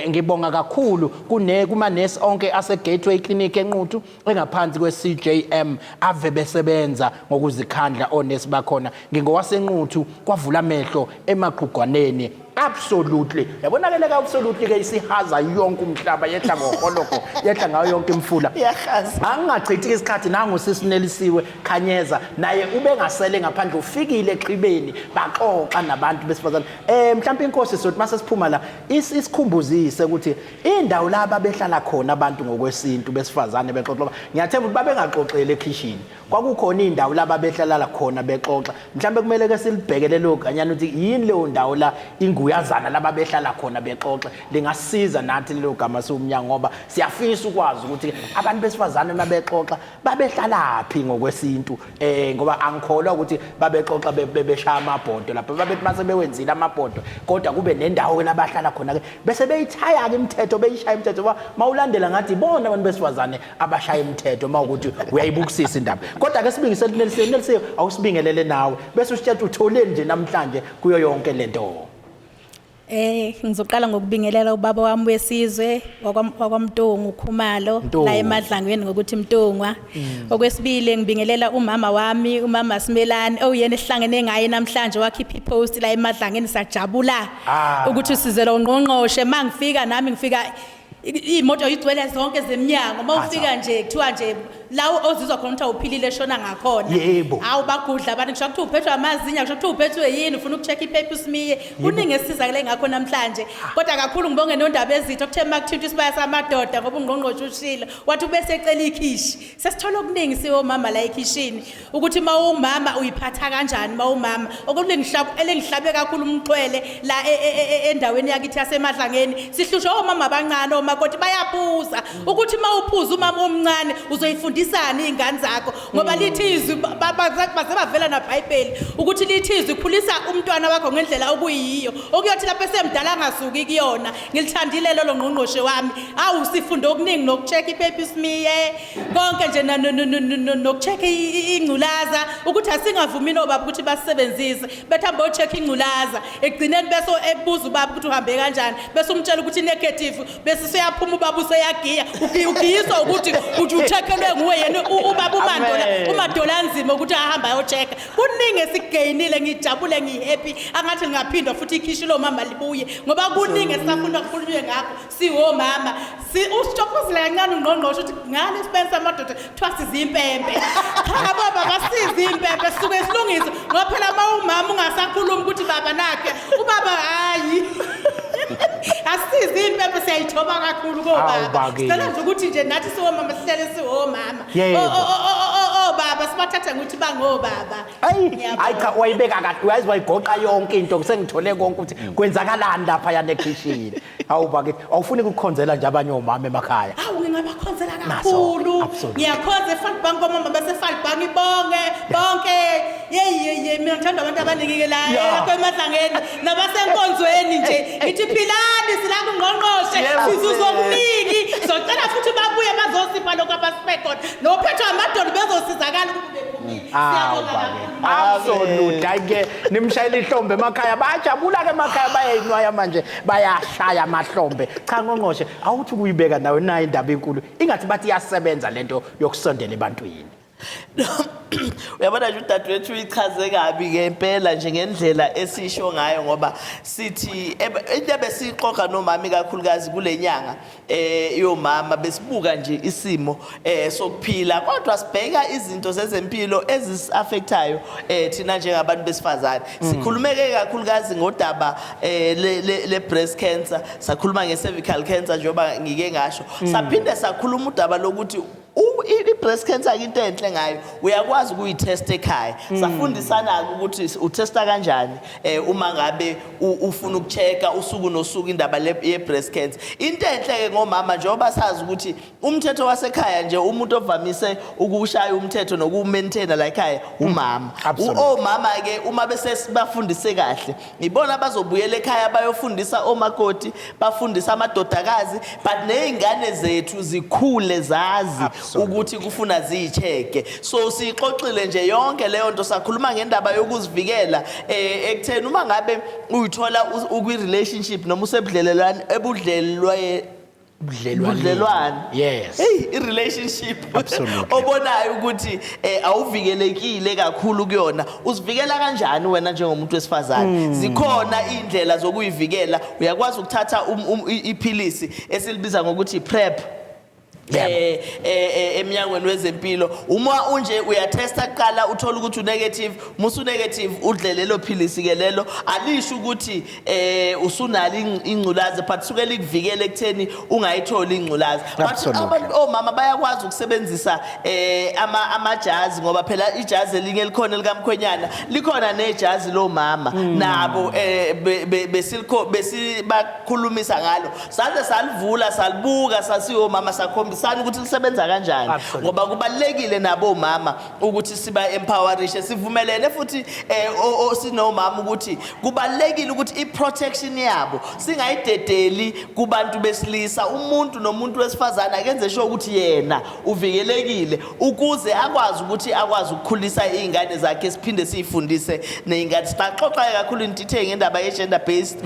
ngibonga kakhulu kune kuma nurse onke ase Gateway Clinic enquthu engaphansi kwe CJM, ave besebenza ngokuzikhandla onesi bakhona. Ngingowasenquthu kwavula amehlo emaqhugwaneni. Absolutely, yabona ke leka absolutely ke isihaza yonke umhlaba, yehla ngohologo, yehla ngayo yonke imfula. Iyahaza. Angingachithi isikhathi, nangu sisinelisiwe Khanyeza naye ubengasele ngaphandle, ufikile exhibeni baxoxa nabantu besifazane. Mhlawumbe inkosi sothi mase siphuma la isikhumbuzise ukuthi indawo la babehlala khona abantu ngokwesintu besifazane bexoxa, ngiyathemba ukuthi babengaxoxeli ekhishini, kwakukhona indawo la babehlala khona bexoxa. Mhlawumbe kumele ke silibhekele lo ganyana ukuthi yini leyo ndawo la inguyazana la babehlala khona bexoxa, lingasiza nathi lelo gama siwumnyango, ngoba siyafisa ukwazi ukuthi abantu besifazane mabexoxa babehlalaphi ngokwesintu. Ngoba angikholwa ukuthi babexoxa beshaya amabhodo lapha, babethi mase bewenzile amabhodo kodwa kube nendawo ke labahlala khona ke bese beyithaya ke imithetho, beyishaya imithetho, ngoba mawulandela ngathi bona abantu besifazane abashaya imithetho mawukuthi uyayibukisisa indaba. Kodwa ke sibingisele Nelisiwe, Nelisiwe awusibingelele nawe bese usitshela utholeni nje namhlanje kuyo yonke lento. Ngizoqala ngokubingelela ubaba wami wesizwe wakwaMntungu Khumalo Mntungu. la eMadlangweni ngokuthi Mntungwa. Okwesibili ngibingelela umama wami, umama Simelane, oyena esihlangene ngaye namhlanje, wakhipha ipost la eMadlangeni, sajabula ukuthi sizela ungqongqoshe. Mangifika nami ngifika imoto igcwele zonke zeminyango, mawufika nje kuthiwa nje la ozizwa khona ukuthi awuphilile shona ngakhona. Hawu, bagudla abantu, ngisho kuthiwa uphethwe amazinyo, ngisho kuthiwa uphethwe yini, ufuna ukucheck iphepha usimiye. Kuningi esizakele ngakho namhlanje. Kodwa kakhulu ngibonge nondaba ezitho kuthe makuthintwa isibaya samadoda, ngoba ungqongqoshe ushilo wathi ubese ecela ikhishi. Sesithola okuningi siwomama la ekhishini, ukuthi mawumama uyiphatha kanjani mawumama. Okunengihlabe kakhulu umxhwele la endaweni yakithi yaseMadlangeni, sihlushwa omama abancane, omakoti bayaphuza ukuthi mawuphuza umama omncane uzoyifundisa Uyifundisani iy'ngane zakho, ngoba lithi izwi baze bavela naBhayibheli ukuthi lithi izwi khulisa umntwana wakho ngendlela okuyiyo, okuyothi lapho esemdala angasuki kuyona. Ngilithandile lolo, ngqongqoshe wami. Awu, sifunde okuningi, noku-check i-pap smear konke nje, noku-check ingculaza, ukuthi asingavumi nobaba ukuthi basisebenzise, bethi hambe o-check ingculaza, ekugcineni bese ebuza ubaba ukuthi uhambe kanjani, bese umtshela ukuthi negative, bese seyaphuma ubaba useyagiya. Ugiyiswa ukuthi uthi u-check-elwe nguwe yena ubaba uMandola. Amen. Umadola anzima ukuthi ahambe ayo-check-a. Kuningi esikugeyinile. Ngijabule, ngihappy, angathi ngingaphindwa futhi ikhishi lomama libuye, ngoba kuningi esisafuna kukhulunywe ngakho siwomama. Usithokozile kancane ungqongqoshe ukuthi ngale sibeni samadoda kuthiwa sizimpempe. Cha bo baba, sizimpempe, sisuke silungise, ngoba phela uma umama ungasakhulumi ukuthi baba nakhe ubaba, hayi, asizi impempe, siyayithoba kakhulu Awu, kobaba. bakithi. Sicela nje ukuthi nje nathi siwomama sihlele siwomama. Obaba sibathatha ngokuthi bangobaba. Ayi, Ngiyabonga. hayi cha, wayibeka kahle, uyazi, wayigoqa yonke into, sengithole konke ukuthi kwenzakalani lapha yana ekhishini. Hawu bakithi, awufuni ukukhonzela nje abanye omama emakhaya? Hawu, ngingabakhonzela Naso, kakhulu. absolutely. Ngiyakhonza eFalbank, omama baseFalbank bonke bonke. Yeyi yeyi yeyi, mina ngithanda abantu abaningi-ke la lapha eMadlangeni nabasenkonzweni nje. Ngithi philani, sila kungqongqoshe, sizuza okuningi. Socela futhi babuye bazosipha lokhu abasiphe khona. Nophethwe amadolo bezosizakala ukuba bephumile. Awu Siyabonga bakithi. kakhulu. Absolute. Hayi ke, nimshayela ihlombe emakhaya, bayajabula ke emakhaya, bayayinwaya manje, bayashaya amahlombe. Cha ngqongqoshe, awuthi ukuyibeka nawe nayo indaba enkulu. Ingathi bathi iyasebenza lento yokusondela ebantwini. Uyabona nje, udadewethu uyichaze kabi ngempela nje ngendlela esisho ngayo, ngoba sithi into ebesiyixoxa nomama ikakhulukazi kule nyanga yomama, besibuka nje isimo sokuphila, kodwa sibheka izinto zezempilo ezisi-affectayo thina njengabantu besifazane. Sikhulumeke kakhulukazi ngodaba le breast cancer, sakhuluma nge-cervical cancer njengoba ngike ngasho, saphinde sakhuluma udaba lokuthi i-breast cancer, into enhle ngayo uyakwazi ukuyithesta ekhaya. Safundisana-ke ukuthi uthesta kanjani uma ngabe ufuna uku-check-a usuku nosuku indaba ye-breast cancer. Into enhle-ke ngomama, njengoba sazi ukuthi umthetho wasekhaya nje, umuntu ovamise ukuwushaya umthetho nokuwu-maintaina la ekhaya umama. Omama-ke uma bese bafundise kahle, ibona abazobuyela ekhaya bayofundisa omakoti, bafundise amadodakazi, but ney'ngane zethu zikhule zazi ukuthi kufuna ziyi-check-e. So siyixoxile nje yonke leyo nto, sakhuluma ngendaba yokuzivikela ekutheni uma ngabe uyithola ukwi-relationship noma usebudlelelwane ebudlelwe Budlelwane. Budlelwane. Hey, i-relationship obonayo ukuthi awuvikelekile kakhulu kuyona, uzivikela kanjani wena njengomuntu wesifazane? Zikhona indlela zokuyivikela. Uyakwazi ukuthatha iphilisi esilibiza ngokuthi PrEP eminyangweni wezempilo. Uma unje uyathesta kuqala, uthola ukuthi unegative. Musu negative, udle lelo philisi ke. Lelo alisho ukuthi usunalo ingculazi, but suke likuvikele ekutheni ungayitholi ingculazi. But abantu omama bayakwazi ukusebenzisa amajazi, ngoba phela ijazi elinye likhona likamkhwenyana, likhona nejazi lomama nabo besilikho besibakhulumisa ngalo, saze salivula, salibuka, sasiyomama, sakhombisana ukuthi lisebenza kanjani, ngoba kubalulekile nabo mama ukuthi siba empowerishe. Sivumelene futhi sinomama ukuthi kubalulekile ukuthi i-protection yabo singayidedeli kubantu besilisa. Umuntu nomuntu wesifazane akenze sure ukuthi yena uvikelekile ukuze akwazi ukuthi akwazi ukukhulisa iy'ngane zakhe, siphinde siyifundise ney'ngane. Sixoxa kakhulu in detail ngendaba ye-gender based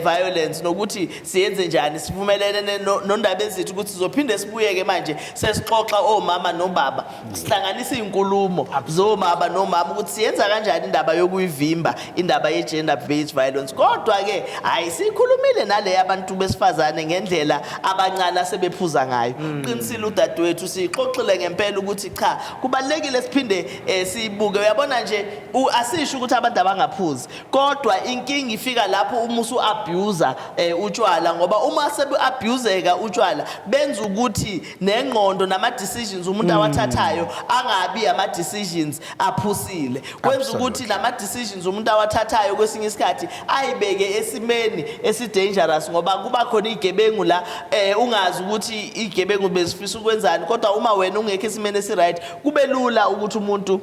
violence nokuthi siyenze njani. Sivumelene nondaba ezithi ukuthi sizophinde sibuyeke manje sesixoxa omama nobaba, sihlanganisa iy'nkulumo zomama nomama ukuthi siyenza kanjani indaba yokuyivimba indaba ye-gender based violence. Kodwa-ke hhayi, siyikhulumile nale yabantu besifazane ngendlela abancane asebephuza ngayo. Qinisile udadewethu, siyixoxile ngempela ukuthi cha, kubalulekile siphinde siyibuke. Uyabona nje, asisho ukuthi abantu abangaphuzi, kodwa inkinga ifika lapho uma usu-abuser utshwala, ngoba uma sebu-abuseka utshwala benza ukuthi ukuthi nengqondo nama decisions umuntu awathathayo angabi ama decisions aphusile, kwenza ukuthi nama decisions umuntu awathathayo kwesinye isikhathi ayibeke esimeni esi dangerous, ngoba kuba khona igebengu la ungazi ukuthi igebengu bezifisa ukwenzani, kodwa uma wena ungekho esimeni esi right kube lula ukuthi umuntu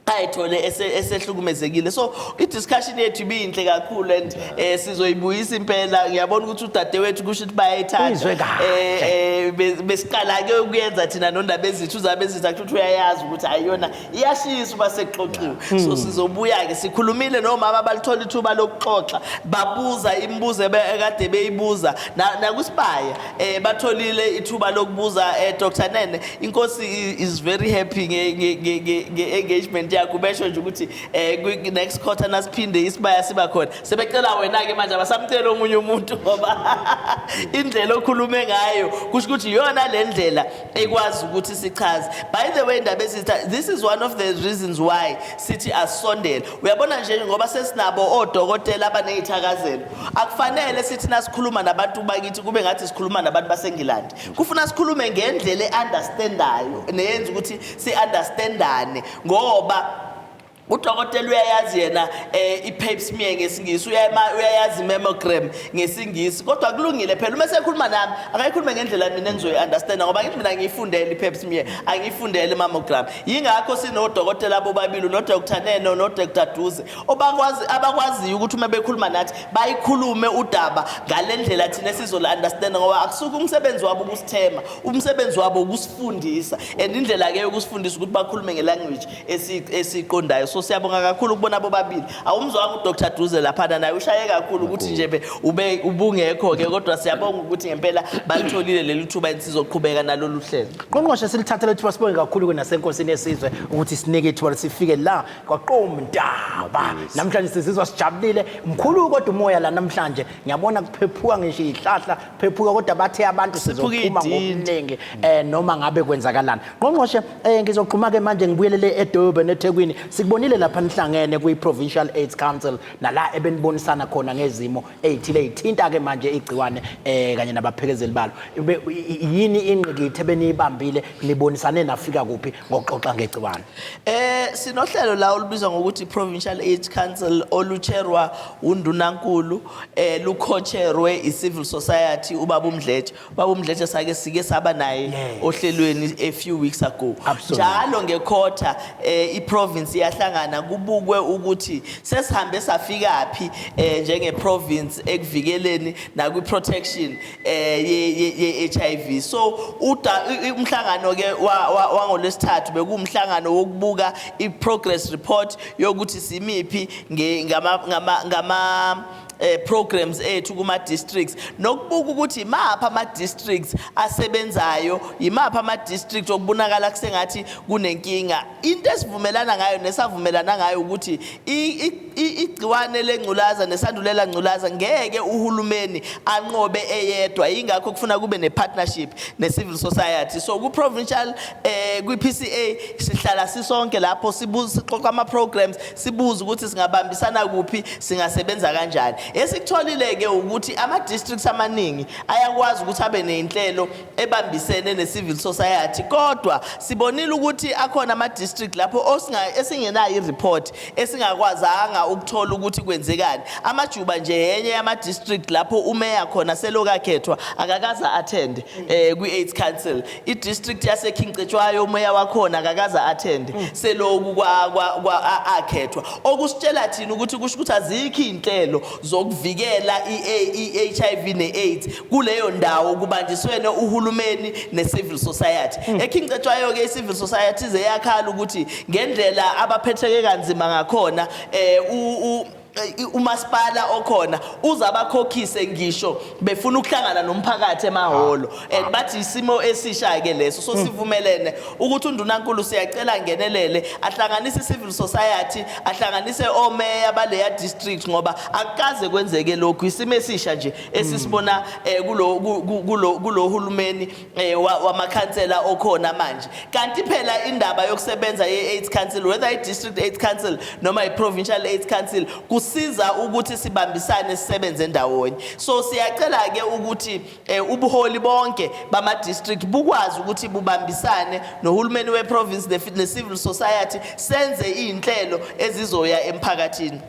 ayithole esehlukumezekile. So i-discussion yethu ibiyinhle kakhulu and sizoyibuyisa impela. Ngiyabona ukuthi udadewethu kusho ukuthi bayayithanda. Uyizwe kahle. Besiqala ke ukuyenza thina nondaba ezithu, uzabe ezithu akuthi uyayazi ukuthi ayiyona iyashisa uma sekuxoxiwe. So sizobuya ke, sikhulumile nomama abalithola ithuba lokuxoxa, babuza imibuzo ekade beyibuza nakusibaya, batholile ithuba lokubuza. Dr Nene, inkosi is very happy nge engagement yakho, besho nje ukuthi next quarter nasiphinde isibaya siba khona, sebecela wena ke manje, abasamcela omunye umuntu, ngoba indlela okhulume ngayo kusho ukuthi iyona le ndlela ekwazi ukuthi sichaze. By the way, indaba ezitha, this is one of the reasons why sithi asondele. Uyabona nje, ngoba sesinabo odokotela abanezithakazelo, akufanele sithi nasikhuluma nabantu bakithi kube ngathi sikhuluma nabantu baseNgilandi. Kufuna sikhulume ngendlela e-understandayo neyenza ukuthi si-understandane, ngoba udokotela uyayazi yena i-pap smear ngesingisi, uyayazi i-mammogram ngesingisi, kodwa kulungile phela uma sekhuluma nami akayikhulume ngendlela mina engizoyi-understanda, ngoba ngithi mina ngiyifundele i-pap smear, angiyifundele i-mammogram. Yingakho sinodokotela bobabili, noDr Nene noDr Duze, obakwazi abakwaziyo ukuthi uma bekhuluma nathi bayikhulume udaba ngale ndlela thina esizola-understanda, ngoba akusuke umsebenzi wabo ukusithema, umsebenzi wabo ukusifundisa, and indlela-ke yokusifundisa ukuthi bakhulume ngelanguage esiyiqondayo. So siyabonga kakhulu ukubona bobabili. Awumzwanga uDr Duze laphana, naye ushaye kakhulu ukuthi nje ube ubungekho-ke, kodwa siyabonga ukuthi ngempela balitholile leli thuba and sizoqhubeka nalolu hlelo. Ngqongqoshe, silithathe lethuba sibonge kakhulu nasenkosini yesizwe ukuthi sinike ithuba sifike la kwaQomntaba namhlanje. Sizizwa sijabulile mkhulu, kodwa umoya la namhlanje ngiyabona kuphephuka ngisho izihlahla phephuka, kodwa bathe abantu Siphuka sizophuma idindi. Ngobuningi noma ngabe kwenzakalani. Ngqongqoshe, ngizoxhuma ke manje ngibuyelele eDurban, eThekwini. Sikubonile lapha nihlangene kwi-Provincial AIDS Council, nala ebenibonisana khona ngezimo ey'thile ey'thinta ke manje igciwane kanye nabaphekezeli balo. Yini ingqikithi ebeniyibambile, nibonisane nafika kuphi ngokuxoxa ngegciwane? Sinohlelo la olubizwa ngokuthi Provincial AIDS Council, oluchairwa undunankulu, luco-chairwe i-civil society, ubaba uMdletshe. Ubaba uMdletshe sake sike saba naye ohlelweni a few weeks ago. Njalo ngequarter iprovince iyahlangana, kubukwe ukuthi sesihambe safika phi njenge province ekuvikeleni nakwi protection ye HIV. So umhlangano ke wangolwesithathu bekuwumhlangano wokubuka i-progress report yokuthi simiphi ngama programs ethu kuma districts, nokubuka ukuthi imaphi ama districts asebenzayo, imaphi ama districts okubonakala kusengathi kunenkinga. Into esivumelana ngayo nesavumelana ngayo ukuthi igciwane lengculaza nesandulela ngculaza ngeke uhulumeni anqobe eyedwa, ingakho kufuna kube ne-partnership ne-civil society. So ku-provincial kwi-PCA sihlala sisonke lapho, sibuza, sixoxa ama-programs, sibuze ukuthi singabambisana kuphi, singasebenza kanjani. Esikutholile-ke ukuthi ama-districts amaningi ayakwazi ukuthi abe ney'nhlelo ebambisene ne-civil society, kodwa sibonile ukuthi akhona ama-district lapho esingenayo i-report, esingakwazanga ukuthola ukuthi kwenzekani. Amajuba nje yenye yama-district lapho umeya khona seloku akhethwa akakaze attend kwi-AIDS Council. I-district yase-King Cetshwayo, umeya wakhona akakaze attend seloku akhethwa, okusitshela thina ukuthi kusho ukuthi azikho iy'nhlelo zokuvikela i-HIV ne-AIDS kuleyo ndawo kubanjiswene uhulumeni ne-civil society. EKing Cetshwayo-ke i-civil society ize yakhala ukuthi ngendlela abaphetheke kanzima ngakhona, umasipala okhona uzabakhokhise ngisho befuna ukuhlangana nomphakathi emahholo, and bathi isimo esisha ke leso. So sivumelene ukuthi undunankulu siyacela ngenelele, ahlanganise i-civil society, ahlanganise omeya baleya district, ngoba akukaze kwenzeke lokhu, isimo esisha nje esisibona kulo hulumeni wamakhansela okhona manje. Kanti phela indaba yokusebenza ye-AIDS Council, whether i-district AIDS Council noma i-provincial AIDS Council, kusebenza Usiza ukuthi sibambisane, sisebenze ndawonye. So siyacela ke ukuthi ubuholi bonke bama district bukwazi ukuthi bubambisane nohulumeni we-province ne-civil society, senze izinhlelo ezizoya emphakathini.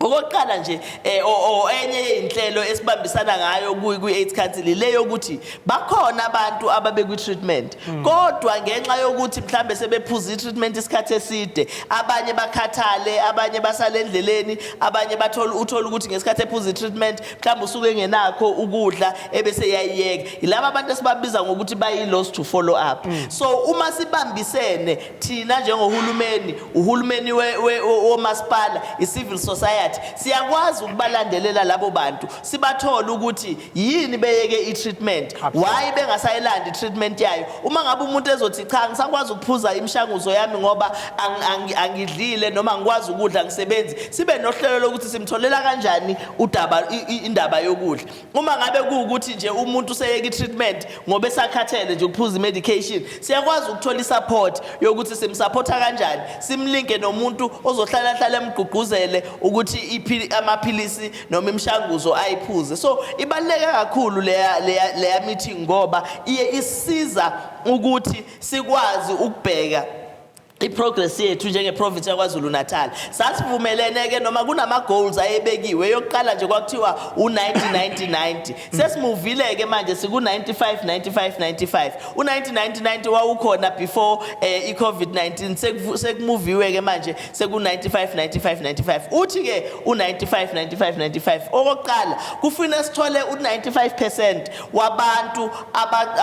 Okokuqala nje, enye yey'nhlelo esibambisana ngayo kwi-AIDS Council ile yokuthi bakhona abantu ababe kwi-treatment, kodwa ngenxa yokuthi mhlambe sebephuza i-treatment isikhathi eside, abanye bakhathale, abanye basale endleleni, abanye bathola, uthola ukuthi ngesikhathi ephuza i-treatment mhlawumbe usuke engenakho ukudla, ebese yayiyeka. Yilaba abantu esibabiza ngokuthi bayi-lost to follow up. So uma sibambisene thina njengohulumeni, uhulumeni womasipala, i-civil society, siyakwazi ukubalandelela labo bantu, sibathole ukuthi yini beyeke i-treatment, why bengasayilandi i-treatment yayo. Uma ngabe umuntu ezothi, "Cha, ngisakwazi ukuphuza imishanguzo yami ngoba angidlile noma angikwazi ukudla, ngisebenzi," sibe nohlelo lokuthi simtholela kanjani udaba indaba yokudla. Uma ngabe kuwukuthi nje umuntu useyeka i-treatment ngoba esakhathele nje ukuphuza i-medication, siyakwazi ukuthola i-support yokuthi simsupporta kanjani, simlinke nomuntu ozohlala hlala emgqugquzele ukuthi amaphilisi noma imishanguzo ayiphuze. So ibaluleke kakhulu leya meeting ngoba iye isiza ukuthi sikwazi ukubheka i-progress yethu njenge-province yaKwaZulu Natal. Sasivumelene ke noma kunama goals ayebekiwe. Yokuqala nje kwakuthiwa u-90 90 90. Sesimuvile ke manje, siku 95 95 95. U-90 90 90 wawukhona before i-COVID-19. Sekumuviwe ke manje, seku 95 95 95. Uthi ke u-95 95 95, okokuqala kufuna sithole u-95% wabantu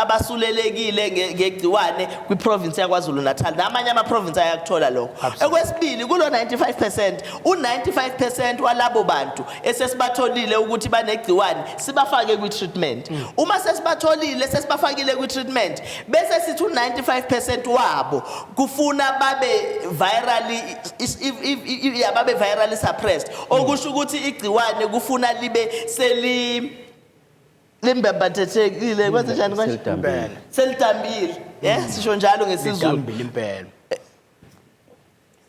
abasulelekile ngegciwane kwi-province yaKwaZulu Natal, namanye ama-province ayakuthola lokho. Okwesibili, kulo 95%, u-95% walabo bantu esesibatholile ukuthi banegciwane sibafake kwi-treatment. Uma sesibatholile, sesibafakile kwi-treatment, bese sithi u-95% wabo kufuna babe virally ya, babe virally suppressed, okusho ukuthi igciwane kufuna libe seli limbembathethekile. Kwenzenjani manje? Selidambile. Selidambile, yeah, sisho njalo ngesiZulu. Lidambile impela,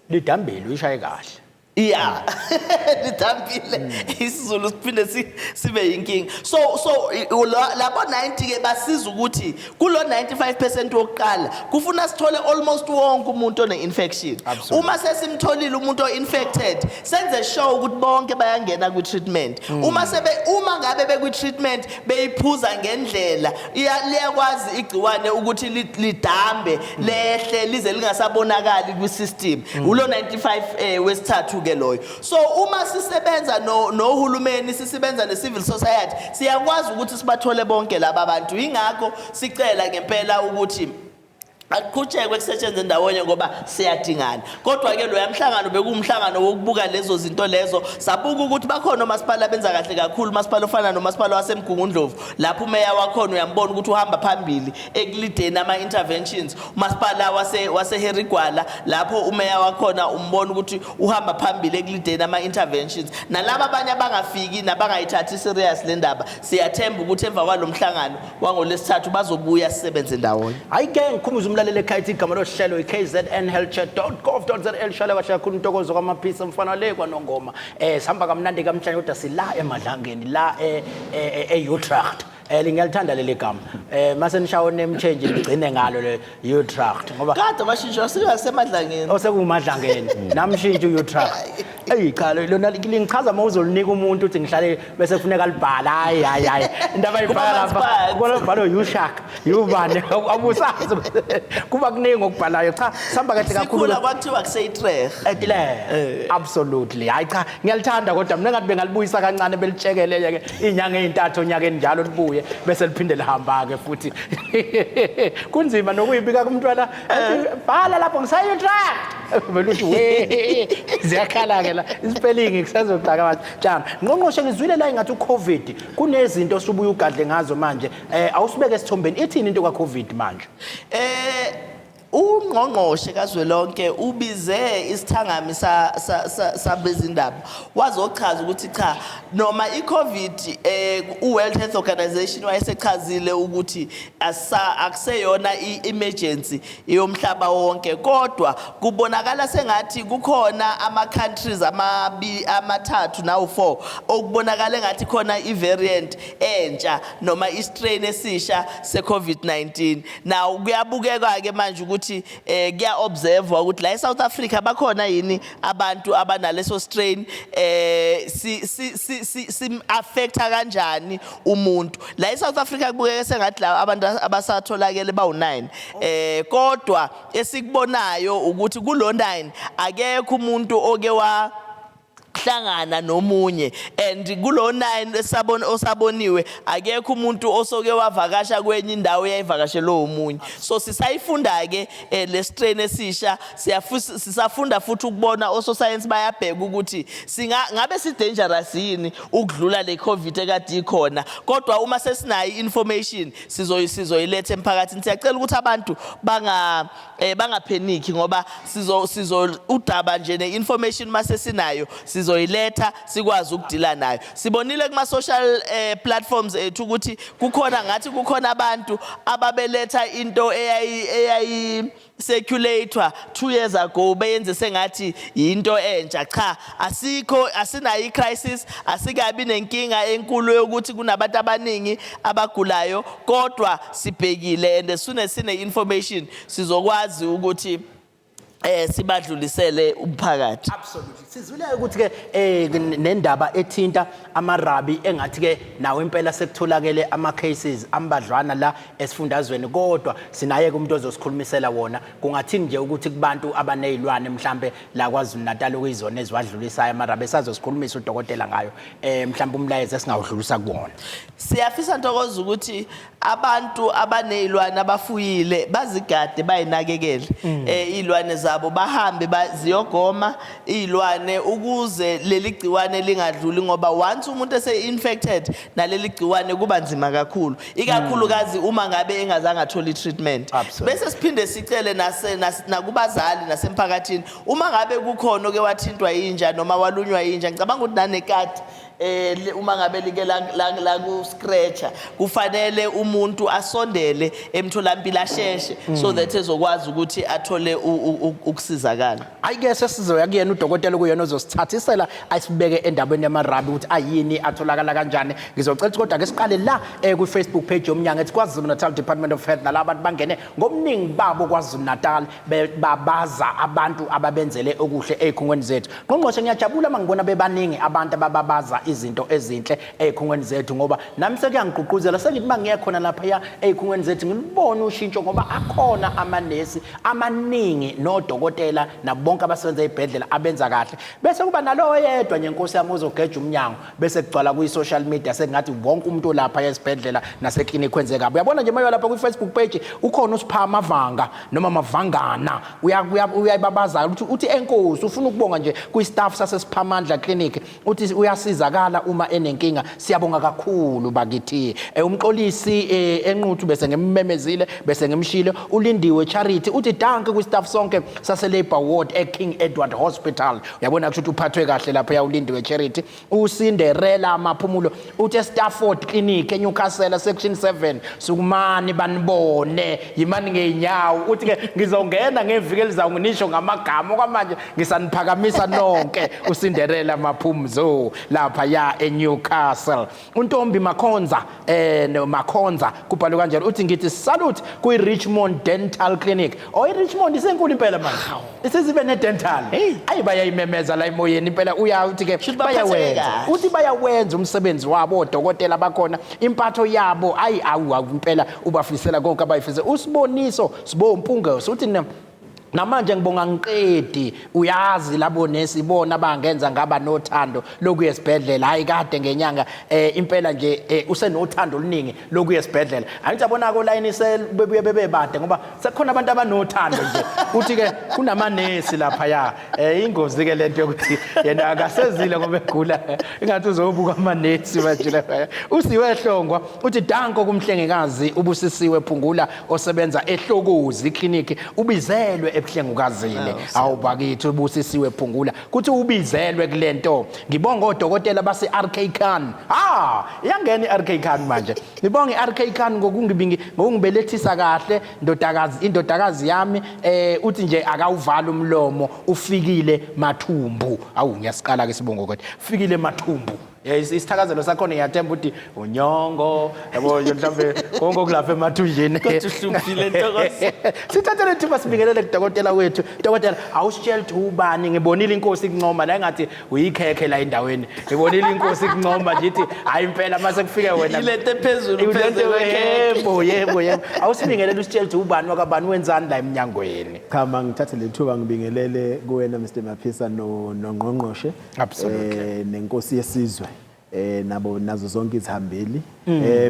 lidambile, uyishaye kahle. Yeah, lidambile. isiZulu siphinde sibe yinkinga. So labo 90 ke basiza ukuthi kulo 95% wokuqala kufuna sithole almost wonke umuntu one infection. Uma sesimtholile umuntu o-infected, senze sure ukuthi bonke bayangena kwi-treatment. Uma ngabe bekwi-treatment, beyiphuza ngendlela, liyakwazi igciwane ukuthi lidambe, lehle lize lingasabonakali kwi-system. Ulo 95 wesithathu ke loyo. So uma sisebenza no nohulumeni, sisebenza ne-civil society, siyakwazi ukuthi sibathole bonke laba bantu. Ingakho sicela ngempela ukuthi akuqhutshekwe kusetshenzwe ndawonye ngoba siyadingana. Kodwa-ke loya mhlangano bekuwumhlangano wokubuka lezo zinto lezo. Sabuka ukuthi bakhona omasipala benza kahle kakhulu, umasipala ofana nomasipala waseMgungundlovu, lapho umeya wakhona uyambona ukuthi uhamba phambili ekulideni ama-interventions, umasipala waseHarry Gwala, lapho umeya wakhona umbona ukuthi uhamba phambili ekulideni ama-interventions, nalaba abanye abangafiki nabangayithathi serious le ndaba. Siyathemba ukuthi emva kwalo mhlangano wangolwesithathu bazobuya, sisebenze ndawonye. Hayi ke, ngikhumbuza umlaleli ekhaya ithi igama lohlelo i-KZNhealthcare.gov.za. Lishale kahle kakhulu intokozo kwamaphisa mfana le kwaNongoma. Sihamba kamnandi kamhlanje, kodwa sila eMadlangeni la e-Utrecht. Ngiyalithanda leli gama. Mase nishawo name change, ngigcine ngalo le Utrecht ngoba Kade bashintsha, sikaseMadlangeni. Osekumadlangeni namshintsha u-Utrecht. Eyi cha, lona lingichaza uma uzolinika umuntu uthi ngihlale bese kufuneka libhala. Hayi hayi hayi, into abayibhala lapha Kuma-phansi. kubona kubhalwe uShark ubani, abusazi, kuba kuningi okubhalayo. Cha, sihamba kahle kakhulu. Sikhula kwakuthiwa kuseyitreh. Etile, absolutely. Hayi cha, ngiyalithanda, kodwa mina ngathi bengalibuyisa kancane, belitshekele ke inyanga ezintathu onyakeni njalo, libuye bese liphinde lihamba ke futhi. Kunzima nokuyibika kumntwana ethi, "Bhala lapho ngisayi-Utrecht." Vele uthi we, ziyakhala ke la, i-spelling kusazoxaka manje. Tshana ngqongqoshe, ngizwile la ingathi uCovid kunezinto osubuye ugadle ngazo manje. Awusibeke esithombeni, ithini into kaCovid manje? Eh Ungqongqoshe kazwelonke ubize isithangami sabezindaba wazochaza ukuthi cha, noma iCovid, uWorld Health Organization wayesechazile ukuthi akuseyona i-emergency yomhlaba wonke, kodwa kubonakala sengathi kukhona ama-countries amathathu nawu-4 okubonakala engathi khona i-variant entsha noma i-strain esisha se-COVID-19. Now kuyabukeka-ke manje ukuthi kuya-observe ukuthi la e-South Africa bakhona yini abantu abanaleso strain, si si si si sim-affecta kanjani umuntu la e-South Africa. Kubukeka sengathi la abantu abasatholakele bawu-9, kodwa esikubonayo ukuthi kulo 9 akekho umuntu oke wa hlangana nomunye, and kulo 9 esabona osaboniwe akekho umuntu osoke wavakasha kwenye indawo eyayivakashelwe omunye. So sisayifunda ke le strain esisha, sisafunda futhi ukubona ososayensi bayabheka ukuthi singa ngabe si dangerous yini ukudlula le COVID ekade ikhona. Kodwa uma sesinayo information, sizoyiletha emphakathini. Siyacela ukuthi abantu bangapheniki ngoba sizo udaba nje ne-information mase sinayo sizoyiletha, sikwazi ukudila nayo. Sibonile kuma social platforms ethu ukuthi kukhona ngathi kukhona abantu ababeletha into eyayi circulator 2 years ago, beyenze sengathi yinto entsha. Cha, asikho, asinayo i-crisis, asikabi nenkinga enkulu yokuthi kunabantu abaningi abagulayo, kodwa sibhekile and as soon as sine information sizokwazi ukuthi sibadlulisele umphakathi. Absolutely. Sizwile ukuthi ke nendaba ethinta amarabi, engathi ke nawo impela sekutholakele ama cases ambadlwana la esifundazweni, kodwa sinaye umuntu ozosikhulumisela wona. Kungathini nje ukuthi kubantu abanezilwane mhlambe la kwaZulu Natal okuyizona eziwadlulisayo amarabi, esazosikhulumisa udokotela ngayo, mhlambe umlayezo esingawudlulisa kuwona? Siyafisa, Ntokozo, ukuthi abantu abanezilwane abafuyile bazigade, bayinakekele izilwane zabo, bahambe ziyogoma izilwane ukuze leli gciwane lingadluli, ngoba once umuntu ese infected naleli gciwane kuba nzima kakhulu, ikakhulukazi uma ngabe engazange athole i-treatment. Bese siphinde sicele nakubazali nasemphakathini, uma ngabe kukhona oke wathintwa yinja noma walunywa yinja, ngicabanga ukuthi nanekati, uma ngabe like la ku scratcher, kufanele umuntu asondele emtholampilo asheshe so that ezokwazi ukuthi athole ukusizakala. Ayike, sesizoya kuyena udokotela, kuyena ozosithathisela ayisibeke endabeni yamarabi ukuthi ayini, atholakala kanjani. Ngizocela ukuthi kodwa ke siqale la kwi-Facebook page yomnyango ethi KwaZulu Natal Department of Health, nalaba bantu bangene ngobuningi babo KwaZulu Natal babaza abantu ababenzele okuhle ey'khungweni zethu. Ngqongqoshe, ngiyajabula uma ngibona bebaningi abantu abababaza izinto ezinhle ey'khungweni zethu, ngoba nami sekuyangigqugquzela, sengithi uma ngiye khona laphaya ey'khungweni zethu ngilubone ushintsho, ngoba akhona amanesi amaningi nodokotela nabo bonke abasebenza ey'bhedlela abenza kahle, bese kuba nalowo yedwa nje, nkosi yami, ozogeja umnyango, bese kugcwala kwi-social media sengathi wonke umuntu olapha esibhedlela naseklinikhi wenze kabi. Uyabona nje, mayo lapha kwi-Facebook page ukhona usipha Mavanga noma Mavangana, uyayibabaza uthi enkosi, ufuna ukubonga nje kwi-staff sasesiphamandla clinic, uthi uyasizakala uma enenkinga. Siyabonga kakhulu bakithi. Umxolisi enquthu bese ngimmemezile, bese ngimshilo. Ulindiwe Charity uthi dankie kwi-staff sonke sase Labor Ward e-King Edward Hospital. Uyabona kusho ukuthi uphathwe kahle lapha ya ulindiwe Charity. Ucinderella Maphumulo uthi eStafford Clinic eNewcastle section 7, sukumani banibone, yimani ngeenyawo. Uthi ke ngizongena ngeviki elizayo nginisho ngamagama, okwamanje ngisaniphakamisa nonke. uCinderella Maphumulo lapha ya eNewcastle. Untombi Makhonza, no Makhonza kubhalwe kanjalo, uthi ngithi salute kwi Richmond Dental Clinic. Oh, iRichmond isenkulu impela manje, isizibe ne dental. Ayi, bayayimemeza la emoyeni impela. Uya uthi ke Shuthi baphatheke bayawenza kahle. Uthi bayawenza umsebenzi wabo odokotela bakhona, impatho yabo ayi awu awu, impela ubafisela konke abayifise. Usiboniso Sibompungo uthi Namanje ngibonga ngiqedi, uyazi labo nesi bona bangenza ngaba nothando lokuya esibhedlela. Hayi kade ngenyanga impela nje usenothando oluningi lokuya esibhedlela. Angithi yabona ko line bebuye bebebade ngoba sekukhona abantu abanothando nje. Uthi ke kunamanesi lapha ya. Ingozi ke lento yokuthi yena akasezile ngoba egula. Ingathi uzobuka amanesi manje lapha. Usiwe Hlongwa uthi danko kumhlengikazi uBusisiwe Phungula osebenza eHlokozi clinic, ubizelwe ebuhlengukazini. Awu bakithi, uBusisiwe Phungula kuthi ubizelwe kulento. Ngibonga odokotela base RK Khan. Ah, iyangena iRK Khan manje. Ngibonga iRK Khan ngokungibingi ngokungibelethisa kahle ndodakazi, indodakazi yami uthi nje akawuvala umlomo, ufikile Mathumbu. Awu ngiyasiqala ke sibongo kodwa. Fikile Mathumbu. Isithakazelo sakhona ngiyathemba ukuthi unyongo yabo nje mhlambe konke okulapha emathunjini. Kodwa uhluphile, Ntokozo. Sithathe lethuba sibingelele kudokotela wethu. Dokotela, awusitshela ukuthi ubani? Ngibonile inkosi ikuncoma la, engathi uyikhekhe la endaweni. Ngibonile inkosi ikuncoma nje ithi hayi impela mase kufike wena. Ilento ephezulu, Ilento phezulu kwekhekhe. Yebo, yebo, yebo. Awusibingelele usitshela ukuthi ubani wakabani, wenzani la eminyangweni. Cha, mangithathe lethuba ngibingelele kuwena Mr Maphisa nongqongqoshe. Nenkosi yesizwe nabo nazo zonke izihambeli.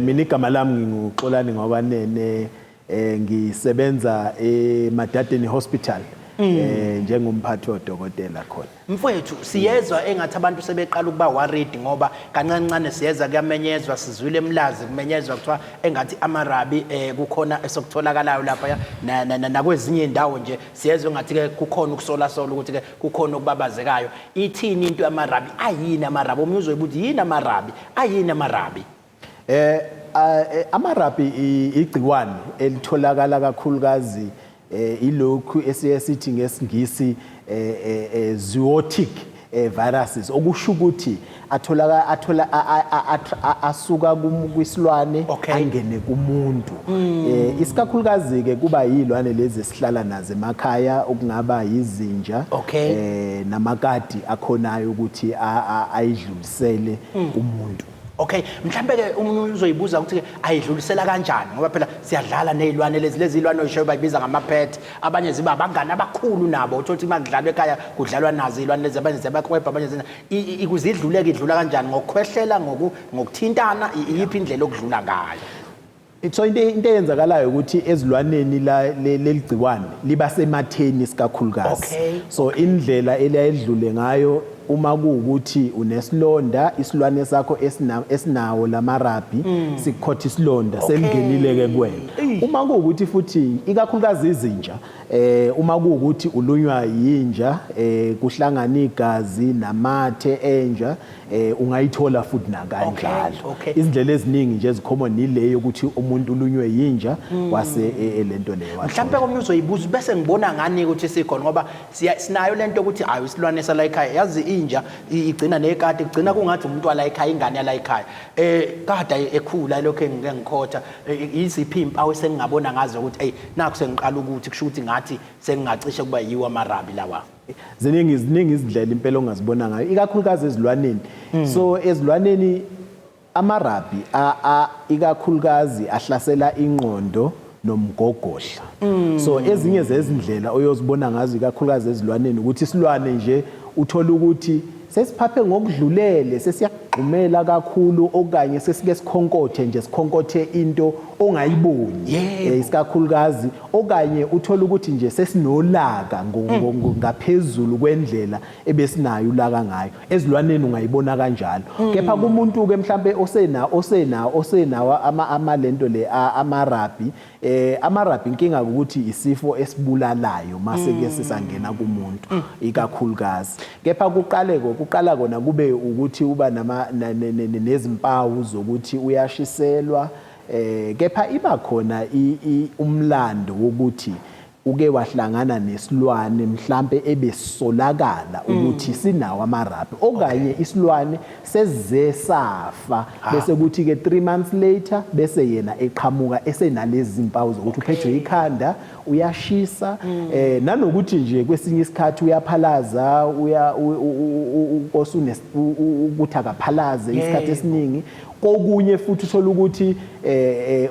Mina igama lami nginguXolani Ngokwanene, ngisebenza eMadadeni Hospital njengomphathi wodokotela khona. Mfowethu, siyezwa engathi abantu sebeqala ukuba worried ngoba kancane kancane siyeza kuyamenyezwa, sizwile eMlazi kumenyezwa kuthiwa engathi amarabi kukhona esokutholakalayo lapha nakwezinye indawo nje siyezwa engathi ke kukhona ukusola sola ukuthi ke kukhona okubabazekayo. Ithini into yamarabi? Ayini amarabi? Omunye uzoyibuza ukuthi yini amarabi? Ayini amarabi? Amarabi igciwane elitholakala kakhulukazi ilokhu esiye sithi ngesingisi zoonotic viruses, okusho ukuthi atholaka athola asuka kwisilwane angene kumuntu. Isikakhulukazi ke kuba yilwane lezi esihlala nazo emakhaya, okungaba yizinja namakati akhonayo ukuthi ayidlulisele kumuntu. Okay, mhlambe ke umuntu uzoyibuza ukuthi ke ayidlulisela kanjani, ngoba phela siyadlala nezilwane lezi, lezi zilwane oyishoyo bayibiza ngama pet, abanye ziba abangani abakhulu nabo, uthola ukuthi makudlalwa ekhaya kudlalwa nazo izilwane lezi, abanye ziyabakwebha, abanye zina ikuzidluleka idlula kanjani, ngokukhwehlela, ngokuthintana, iyiphi indlela okudlula ngayo? So into eyenzakalayo ukuthi ezilwaneni leligciwane liba sematheni isikakhulukazi. So indlela eliyayidlule ngayo uma kuwukuthi unesilonda, isilwane sakho esinawo lamarabi sikukhotha isilonda, selingenile ke kuwena. Uma kuwukuthi futhi ikakhulukazi izinja, uma kuwukuthi ulunywa yinja, kuhlangana igazi namathe enja, ungayithola futhi nakanjalo. Izindlela eziningi nje ezicommon ile yokuthi umuntu ulunywe yinja wase lento leyo wathola. Mhlawumbe omunye uzoyibuza bese ngibona ngani ukuthi sikhona, ngoba sinayo lento ukuthi hayi isilwane sala ekhaya, yazi inja igcina nekati, igcina kungathi umuntu wala ekhaya, ingane yala ekhaya. Kade ekhula lokho engike ngikhotha, iziphi impawu esengingabona ngazo ukuthi hey nakho sengiqala ukuthi kusho ukuthi ngathi sengingacishe kuba yiwo amarabi lawa. Ziningi, ziningi izindlela impela ongazibona ngayo, ikakhulukazi ezilwaneni. So ezilwaneni amarabi ikakhulukazi ahlasela ingqondo nomgogodla. So ezinye zezindlela oyozibona ngazo ikakhulukazi ezilwaneni ukuthi isilwane nje uthola ukuthi sesiphaphe ngokudlulele, sesiyagxumela kakhulu, okanye sesike sikhonkothe nje, sikhonkothe into ongayiboni. Isikakhulukazi, okanye uthola ukuthi nje sesinolaka ngaphezulu kwendlela ebesinayo ulaka ngayo. Ezilwaneni ungayibona kanjalo. Kepha kumuntu ke mhlambe osenawo ama lento le, amarabi, amarabi inkinga ukuthi isifo esibulalayo mase ke sisangena kumuntu ikakhulukazi. Kepha kuqala kona kube ukuthi uba nezimpawu zokuthi uyashiselwa, kepha iba khona umlando wokuthi uke wahlangana nesilwane mhlambe ebesolakala ukuthi sinawo amarabi, okanye isilwane seze safa, bese kuthi ke 3 months later bese yena eqhamuka esenalezi zimpawu zokuthi uphethwe ikhanda, uyashisa, nanokuthi nje kwesinye isikhathi uyaphalaza, ukuthi akaphalaze isikhathi esiningi. Kokunye futhi uthola ukuthi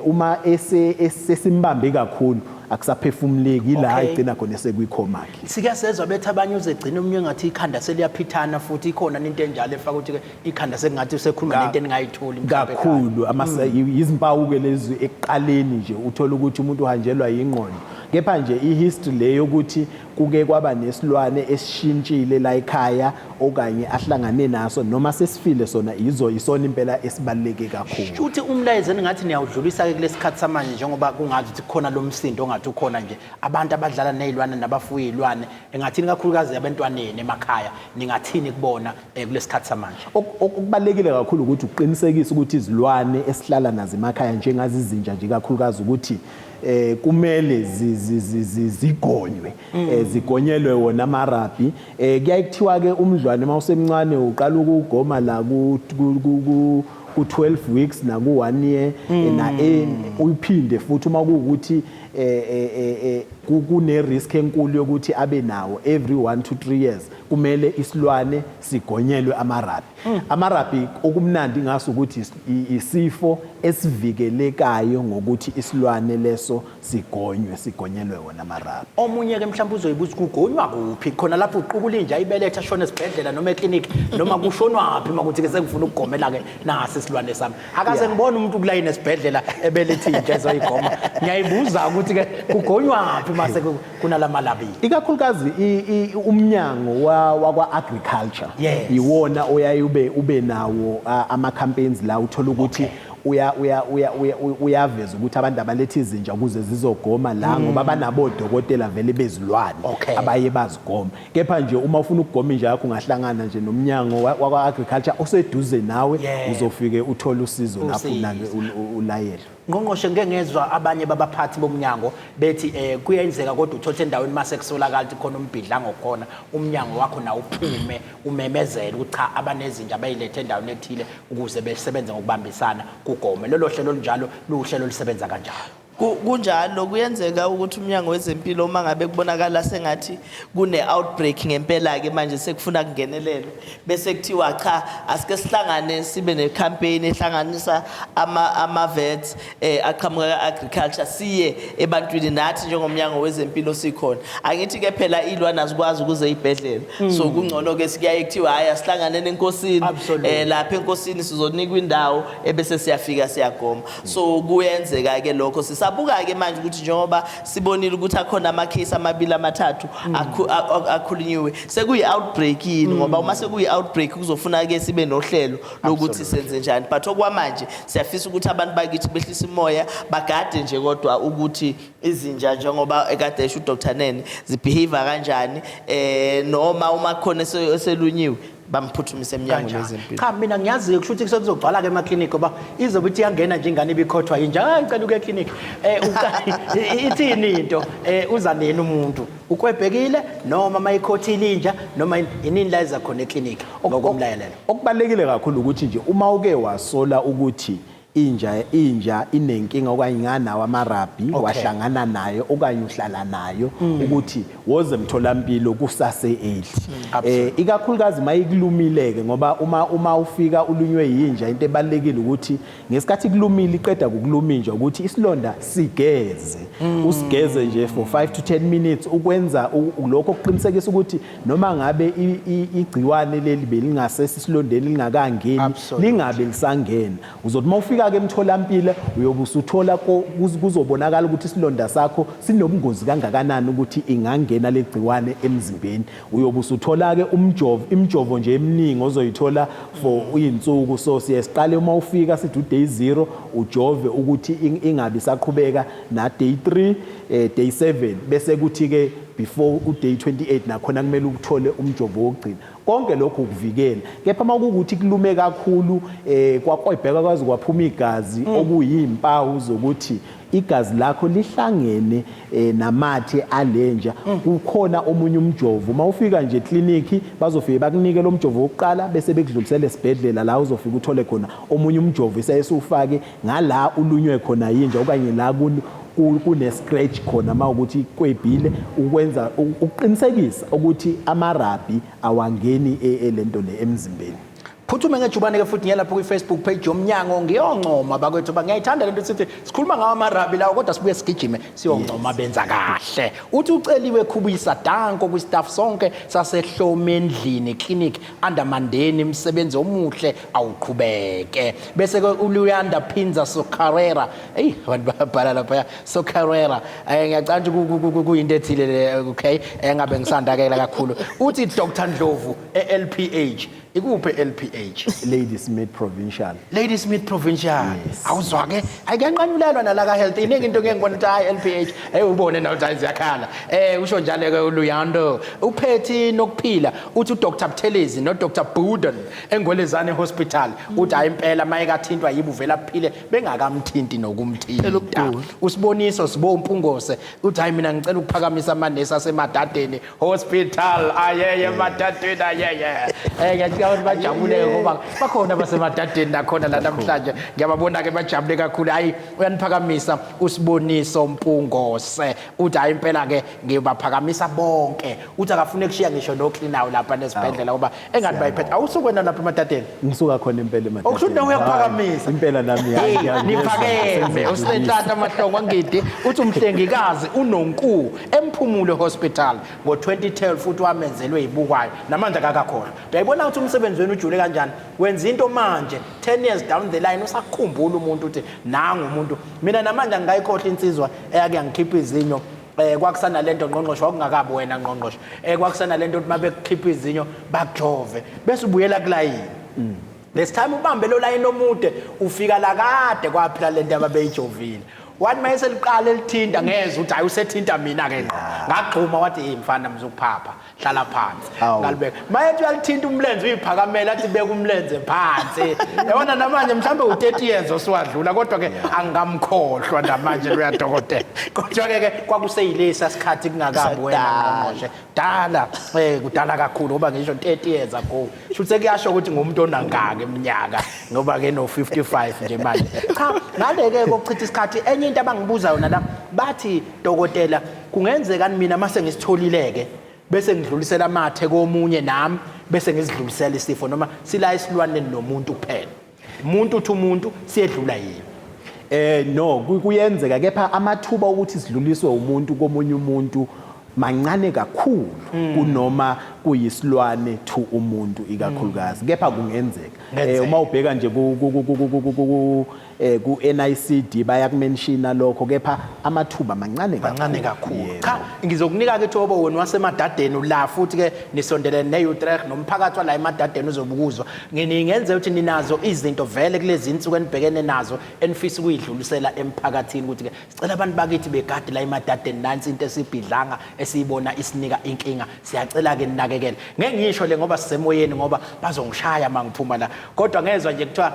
uma esesimbambe kakhulu akusaphefumuleki, ila igcina khona sekwikhoma ke. Sike sezwa bethi abanye uzegcina omunye ngathi ikhanda seliyaphithana, futhi ikhona into enjalo efaka ukuthi ke ikhanda sekungathi usekhuluma nento eningayitholi mhlawumbe ekhaya. Kakhulu izimpawu ke lezi ekuqaleni nje uthola ukuthi umuntu uhanjelwa yingqondo, kepha nje ihistory le yokuthi kuke kwaba nesilwane esishintshile la ekhaya okanye ahlangane naso noma sesifile sona, yizo isona impela esibaluleke kakhulu. Shuthi umlayezo engingathi niyawudlulisa-ke kulesikhathi samanje, njengoba kungazi ukuthi kukhona lo msindo ongathi ukhona nje, abantu abadlala ney'lwane nabafuye iy'lwane, engathini kakhulukazi abantwaneni emakhaya, ningathini kubona kulesikhathi samanje? Okubalulekile kakhulu ukuthi uqinisekise ukuthi izilwane esihlala nazo emakhaya njengazi izinja nje kakhulukazi ukuthi kumele zigonywe, zigonyelwe wona amarabi. Kuyaye kuthiwa ke umdlwane mawusemncane uqala ukugoma la ku 12 weeks naku 1 year, na uyiphinde futhi uma kuwukuthi kune risk enkulu yokuthi abe nawo every 1 to 3 years, kumele isilwane sigonyelwe amarabi. Amarabi okumnandi ngaso ukuthi isifo esivikelekayo ngokuthi isilwane leso sigonywe, sigonyelwe wona amarabi. Omunye ke mhlawumbe uzoyibuza kugonywa kuphi khona lapho uqukula inja ibeletha shona esibhedlela noma eklinikhi noma kushonwaphi makuthi ke sengifuna ukugomela ke nasi isilwane sami. Akaze ngibone umuntu kulayini esibhedlela ebeletha inja ezoyigoma. Ngiyayibuza ukuthi ke kugonywaphi mase kunalamalabili. Ikakhulukazi umnyango wakwa agriculture iwona oyaye ube nawo ama campaigns la uthola ukuthi uyaveza ukuthi abantu abaletha izinja ukuze zizogoma la, ngoba banabo odokotela vele bezilwane abaye bazigoma. Kepha nje uma ufuna ukugoma inja yakho ungahlangana nje nomnyango wakwa agriculture oseduze nawe, uzofike uthole usizo lapho ulayelwe. Ngqongqoshe, ngeke ngezwa abanye babaphathi bomnyango bethi kuyenzeka kodwa uthothe endaweni mase kusolakala ukuthi khona umbhidlango khona, umnyango wakho nawo uphume umemezele ukuthi cha, abanezinja abayilethe endaweni ethile ukuze besebenze ngokubambisana kugome. Lolo hlelo olunjalo luhlelo olusebenza kanjalo. Kunjalo, kuyenzeka ukuthi umnyango wezempilo uma ngabe kubonakala sengathi kune outbreak ngempela ke manje sekufuna kungenelelwe, bese kuthiwa cha, asike sihlangane sibe ne campaign ehlanganisa ama vets aqhamuka ka-agriculture, siye ebantwini nathi njengomnyango wezempilo sikhona. Angithi ke phela ilwana azikwazi ukuze ibhedlela, so kungcono ke sikuyaye kuthiwa hayi, asihlangane nenkosini, lapha enkosini sizonikwa indawo ebese siyafika siyagoma. So kuyenzeka ke lokho. Sisabuka ke manje ukuthi njengoba sibonile ukuthi akhona ama case amabili amathathu akhulunyiwe, sekuyi outbreak yini, ngoba uma sekuyi outbreak kuzofuna ke sibe nohlelo lokuthi senze njani. But okwamanje siyafisa ukuthi abantu bakithi behlise imoya, bagade nje kodwa ukuthi izinja njengoba ekade esho uDr Nene zibehave kanjani, noma uma khona eselunyiwe bamphuthumise emnyangweni wezempilo. Cha, mina ngiyazi kusho ukuthi sekuzogcwala ke emaklinikhi, ngoba izobe ithi iyangena nje ingane ibikhothwa yinja, hayi ngicela ukuya eklinikhi. Ithini into? Uza nini umuntu? Ukwebhekile noma mayikhothile inja noma inini la iza khona eklinikhi ngokomlayelelo? Okubalekile kakhulu ukuthi nje uma uke wasola ukuthi inja inenkinga okanye inganawo amarabi, wahlangana nayo okanye uhlala nayo, ukuthi woze emtholampilo kusase early. Ikakhulukazi mayikulumileke, ngoba uma ufika ulunywe yinja, into ebalekile ukuthi ngesikhathi kulumile iqeda kukuluma inja ukuthi isilonda sigeze. Usigeze nje for 5 to 10 minutes, ukwenza lokho kuqinisekisa ukuthi noma ngabe igciwane leli belingasese isilondeni lingakangeni, lingabe lisangena. Uzothi uma ufika ke emtholampilo uyobe usuthola kuzobonakala ukuthi isilonda sakho sinobungozi kangakanani ukuthi ingangena legciwane emzimbeni. Uyobe usuthola ke umjovo, imijovo nje eminingi ozoyithola for izinsuku. So siye siqale uma ufika sithi day 0 ujove ukuthi ingabi saqhubeka na day 3, day 7, bese kuthi ke before u day 28 nakhona kumele uthole umjovo wokugcina. Konke lokho ukuvikela. Kepha uma kuwukuthi kulume kakhulu, kwakwebheka kwaze kwaphuma igazi, okuyimpawu zokuthi igazi lakho lihlangene namathe alenja, kukhona omunye umjovo. Uma ufika nje ekliniki bazofike bakunike lo mjovo wokuqala, bese bekudlulisela esibhedlela la uzofika uthole khona omunye umjovo esayesufake ngala ulunywe khona yinja okanye la kune scratch khona uma ukuthi kwebhile, ukwenza ukuqinisekisa ukuthi amarabi awangeni lento le emzimbeni. Phuthume ngejubane ke futhi ngiyalapho kwi-Facebook page yomnyango ngiyoncoma bakwethu ba ngiyayithanda lento sithi sikhuluma ngawo amarabi lawo kodwa sibuye sigijime siyoncoma benza kahle. Uthi uceliwe Khubisa danko kwi-staff sonke saseHlomendlini Clinic under Mandeni umsebenzi omuhle awuqhubeke. Bese ke uLuyanda Phinza Socarrera, eyi abantu bayabhala lapha Socarrera, ngiyacabanga ukuthi kuyinto ethile le, okay, engabe ngisandakela kakhulu. Uthi Dr Ndlovu e-LPH. Ikuphi LPH? Ladysmith Provincial. Ladysmith Provincial. Yes. Awuzwa ke, ayikuyanqanyulelwa nala ka health. Iningi into ngeke ngibona ukuthi hayi LPH, hey ubone nawe ukuthi hayi ziyakhala. Usho njalo ke uLuyando. Uphethi nokuphila uthi uDr Buthelezi no Dr Buden eNgwelezane Hospital uthi hayi impela mayekathintwa yibo uvela aphile bengakamthinti nokumthinta. Usiboniso sibo Mpungose uthi hayi mina ngicela ukuphakamisa amanesi asemadadeni Hospital ayeye madadeni ayeye. Ngiyacabanga ukuthi bajabule ngoba bakhona abasemadadeni nakhona la namhlanje. Ngiyababona ke bajabule kakhulu. Hayi uyaniphakamisa uSiboniso Mpungose. Uthi hayi impela ke ngibaphakamisa bonke. Uthi akafune kushiya ngisho no cleaner lapha nesibhedlela ngoba engathi bayiphethe. Awusukwena lapha emadadeni. Ngisuka khona impela emadadeni. Okusho ukuthi nawe uyakuphakamisa. Impela nami hayi. Niphakeme uSenhlanhla Mahlongwa Ngidi uthi umhlengikazi uNonku eMphumulo Hospital ngo-2012 futhi wamenzelwe ibukwayo namanje akakakhohlwa. Uyayibona ukuthi umsebenzi wenu ujule kanjani? Wenza into manje 10 years down the line usakukhumbula umuntu ukuthi nangu umuntu. Mina namanje angikayikhohlwa insizwa eyake yangikhipha izinyo. Kwakusana lento ngqongqoshe wakungakabi wena ngqongqoshe. Kwakusana lento ukuthi mabekukhipha izinyo bakujove bese ubuyela kulayini. This time ubambe lo line omude ufika la kade kwaphela lento ababeyijovile. Wathi mayeseliqala elithinta ngezwe ukuthi hayi usethinta mina ke ngqo. Ngagxuma wathi hey mfana mzukuphapha hlala phansi. Ngalibeka. Mayethi uyalithinta umlenze uyiphakamela athi beka umlenze phansi. Yabona namanje mhlambe u30 years osuwadlula kodwa ke angamkhohlwa namanje loya dokotela. Kodwa ke kwakuseyilesa sikhathi kungakabi wena ngqongqoshe. Dala kudala kakhulu ngoba ngisho 30 years ago. Shuthi kuyasho ukuthi ngumuntu onangaka eminyaka ngoba ke no 55 nje manje. Cha ngale ke kokuchitha isikhathi enye into abangibuza yona la bathi dokotela kungenzeka mina mase ngisitholile ke bese ngidlulisela amathe komunye nami bese ngizidlulisela isifo noma sila esilwaneni nomuntu kuphela. Umuntu uthi umuntu siyedlula yini? No kuyenzeka kepha amathuba ukuthi sidluliswe umuntu komunye umuntu mancane kakhulu kunoma kuyisilwane to umuntu ikakhulukazi kepha kungenzeka. Uma ubheka nje ku NICD bayakumenshina lokho kepha amathuba mancane kakhulu. Mancane kakhulu. Cha ngizokunika ke ithuba wena wasemadadeni la futhi ke nisondelene ne-Utrecht nomphakathi wala emadadeni uzobukuzwa. Ngingenze ukuthi ninazo izinto vele kulezi insuku enibhekene nazo enifisa ukuyidlulisela emphakathini ukuthi ke sicela abantu bakithi begade la emadadeni nansi into esibhidlanga esiyibona isinika inkinga siyacela ke ninakekele. Ngeke ngisho le ngoba sisemoyeni ngoba bazongishaya mangiphuma la. Kodwa ngezwe nje kuthiwa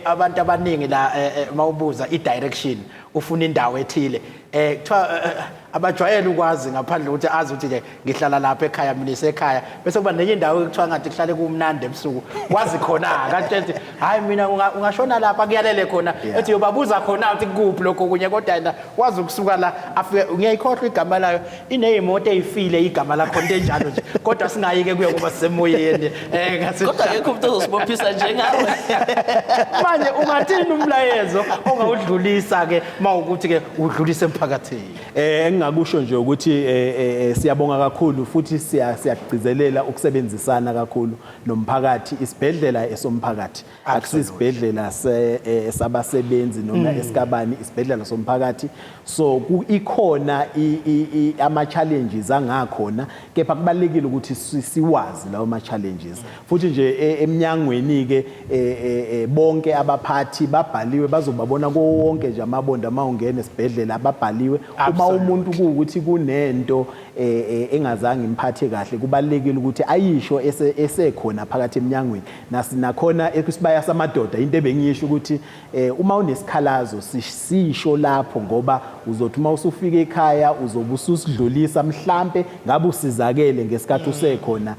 abantu abaningi la mawubuza i-direction ufuna indawo ethile kuthiwa abajwayele ukwazi ngaphandle ukuthi azi ukuthi nje ngihlala lapha ekhaya mina isekhaya bese kuba nenye indawo ekuthiwa ngathi kuhlale kumnandi ebusuku wazi khona kanti ethi hayi mina ungashona lapha kuyalele khona ethi uyobabuza khona ukuthi kuphi lokho kunye kodwa yena wazi ukusuka la afike ngiyayikhohlwa igama layo inezimoto ezifile igama lakho into enjalo nje kodwa singayike kuyo ngoba sisemoyeni ngase kodwa akekho umuntu ozosibophisa njengawe. Manje ungathini umlayezo ongawudlulisa ke mawukuthi ke udlulise emphakathini? Engingakusho nje ukuthi siyabonga kakhulu futhi siyagcizelela ukusebenzisana kakhulu nomphakathi. Isibhedlela esomphakathi akusisibhedlela sabasebenzi noma esikabani, isibhedlela somphakathi. So ikhona ama challenges angakhona kepha kubalekile ukuthi siwazi lawo ma challenges. Futhi nje eminyangweni ke bonke abaphathi babhaliwe bazobabona wonke nje amabonda mawungena esibhedlela ababhaliwe. Uma umuntu kuwukuthi kunento engazange imphathe kahle kubalekile ukuthi ayisho esekhona phakathi eminyangweni. Nakhona ekusibaya samadoda into ebengiyisho ukuthi uma unesikhalazo sisho lapho ngoba uzothi uma usufika ekhaya uzobe ususidlulisa mhlambe ngabe usizakele ngesikhathi usekhona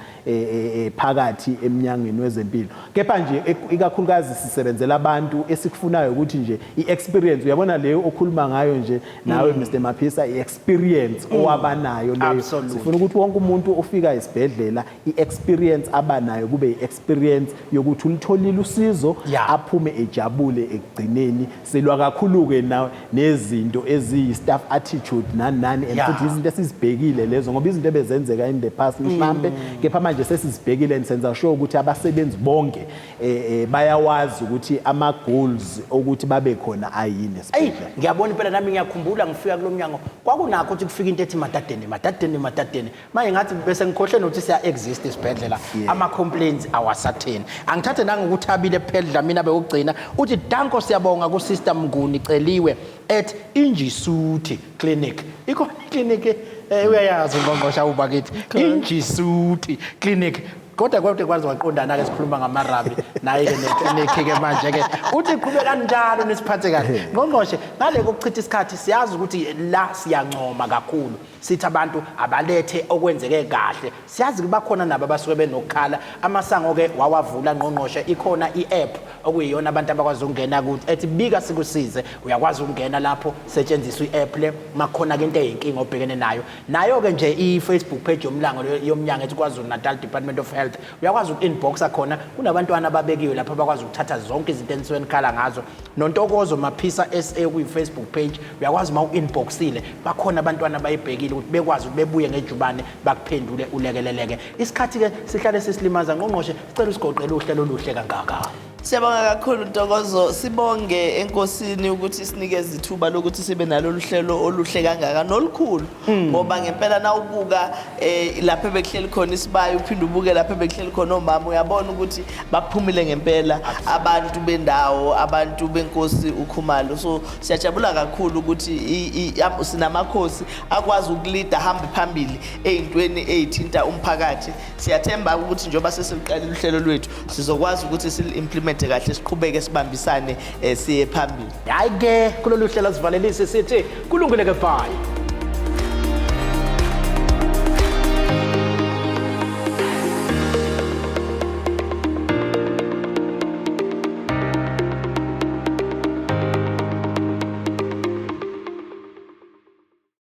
phakathi eminyangweni wezempilo. Kepha nje ikakhulukazi sisebenzela abantu esikufunayo ukuthi nje i-experience uyabona leyo okhuluma ngayo nje nawe Mr Maphisa, i-experience owabanayo leyo. Sifuna ukuthi wonke umuntu ofika esibhedlela i-experience abanayo kube i-experience yokuthi ulitholile usizo, aphume ejabule ekugcineni. Silwa kakhulu-ke nezinto eziyi-staff attitude nani nani, and futhi izinto esizibhekile lezo, ngoba izinto ebezenzeka in the past mhlampe, kepha manje sesizibhekile and senza sure ukuthi abasebenzi bonke bayawazi ukuthi ama-goals okuthi babe khona ayini esibhedlela. Ngiyabona impela nami, ngiyakhumbula ngifika kulo mnyango kwakunakho ukuthi kufika into ethi Madadeni, Madadeni, Madadeni. Manje ngathi bese ngikhohle nokuthi siya exist isibhedlela. Ama-complaints awasatheni. Angithathe nangokuthabile phela mina bewugcina uthi danko, siyabonga ku-Sister Mnguni Celiwe at Injisuthi Clinic. Ikhona iclinic, uyayazi ungqongqosha ubakithi, Injisuthi Clinic, kodwa kwaze waqondana-ke sikhuluma ngamarabi naye-ke neklinikhi-ke. Manje-ke uthi qhubekani njalo nisiphathe kahle, ngqongqoshe. Ngale kokuchitha isikhathi, siyazi ukuthi la siyancoma kakhulu, sithi abantu abalethe okwenzeke kahle. Siyazi bakhona nabo abasuke benokukhala. Amasango-ke wawavula, ngqongqoshe. Ikhona i-app okuyiyona abantu abakwazi ukungena kuthi ethi Bika Sikusize. Uyakwazi ukungena lapho, setshenziswa i-app le makukhona-ke into eyinkinga obhekene nayo. Nayo-ke nje i-Facebook page yomlango yomnyango ethi KwaZulu Natal Department of Health, uyakwazi uku-inboxa khona. Kunabantwana ababekiwe lapho abakwazi ukuthatha zonke izinto enisuke nikhala ngazo. Nontokozo Maphisa SA kuyi-Facebook page, uyakwazi uma u-inboxile, bakhona abantwana abayibhekile ukuthi bekwazi ukuthi bebuye ngejubane bakuphendule, ulekeleleke. Isikhathi-ke sihlale sisilimaza, ngqongqoshe. Sicela usigoqele uhlelo oluhle kangaka. Siyabonga kakhulu, Ntokozo. Sibonge enkosini ukuthi sinikeze ithuba lokuthi sibe nalolu hlelo oluhle kangaka nolukhulu, ngoba ngempela nawubuka lapha ebekuhleli khona isibaya, uphinde ubuke lapha ebekuhleli khona omama, uyabona ukuthi baphumile ngempela abantu bendawo, abantu benkosi uKhumalo. So siyajabula kakhulu ukuthi sinamakhosi akwazi ukulida, ahambe phambili ey'ntweni ey'thinta umphakathi. Siyathemba ukuthi njengoba sesiluqalile uhlelo lwethu, sizokwazi ukuthi sili-implemente kahle, siqhubeke sibambisane, siye phambili. Hayi ke, kulolu hlelo sivalelise sithi kulungile ke, bye.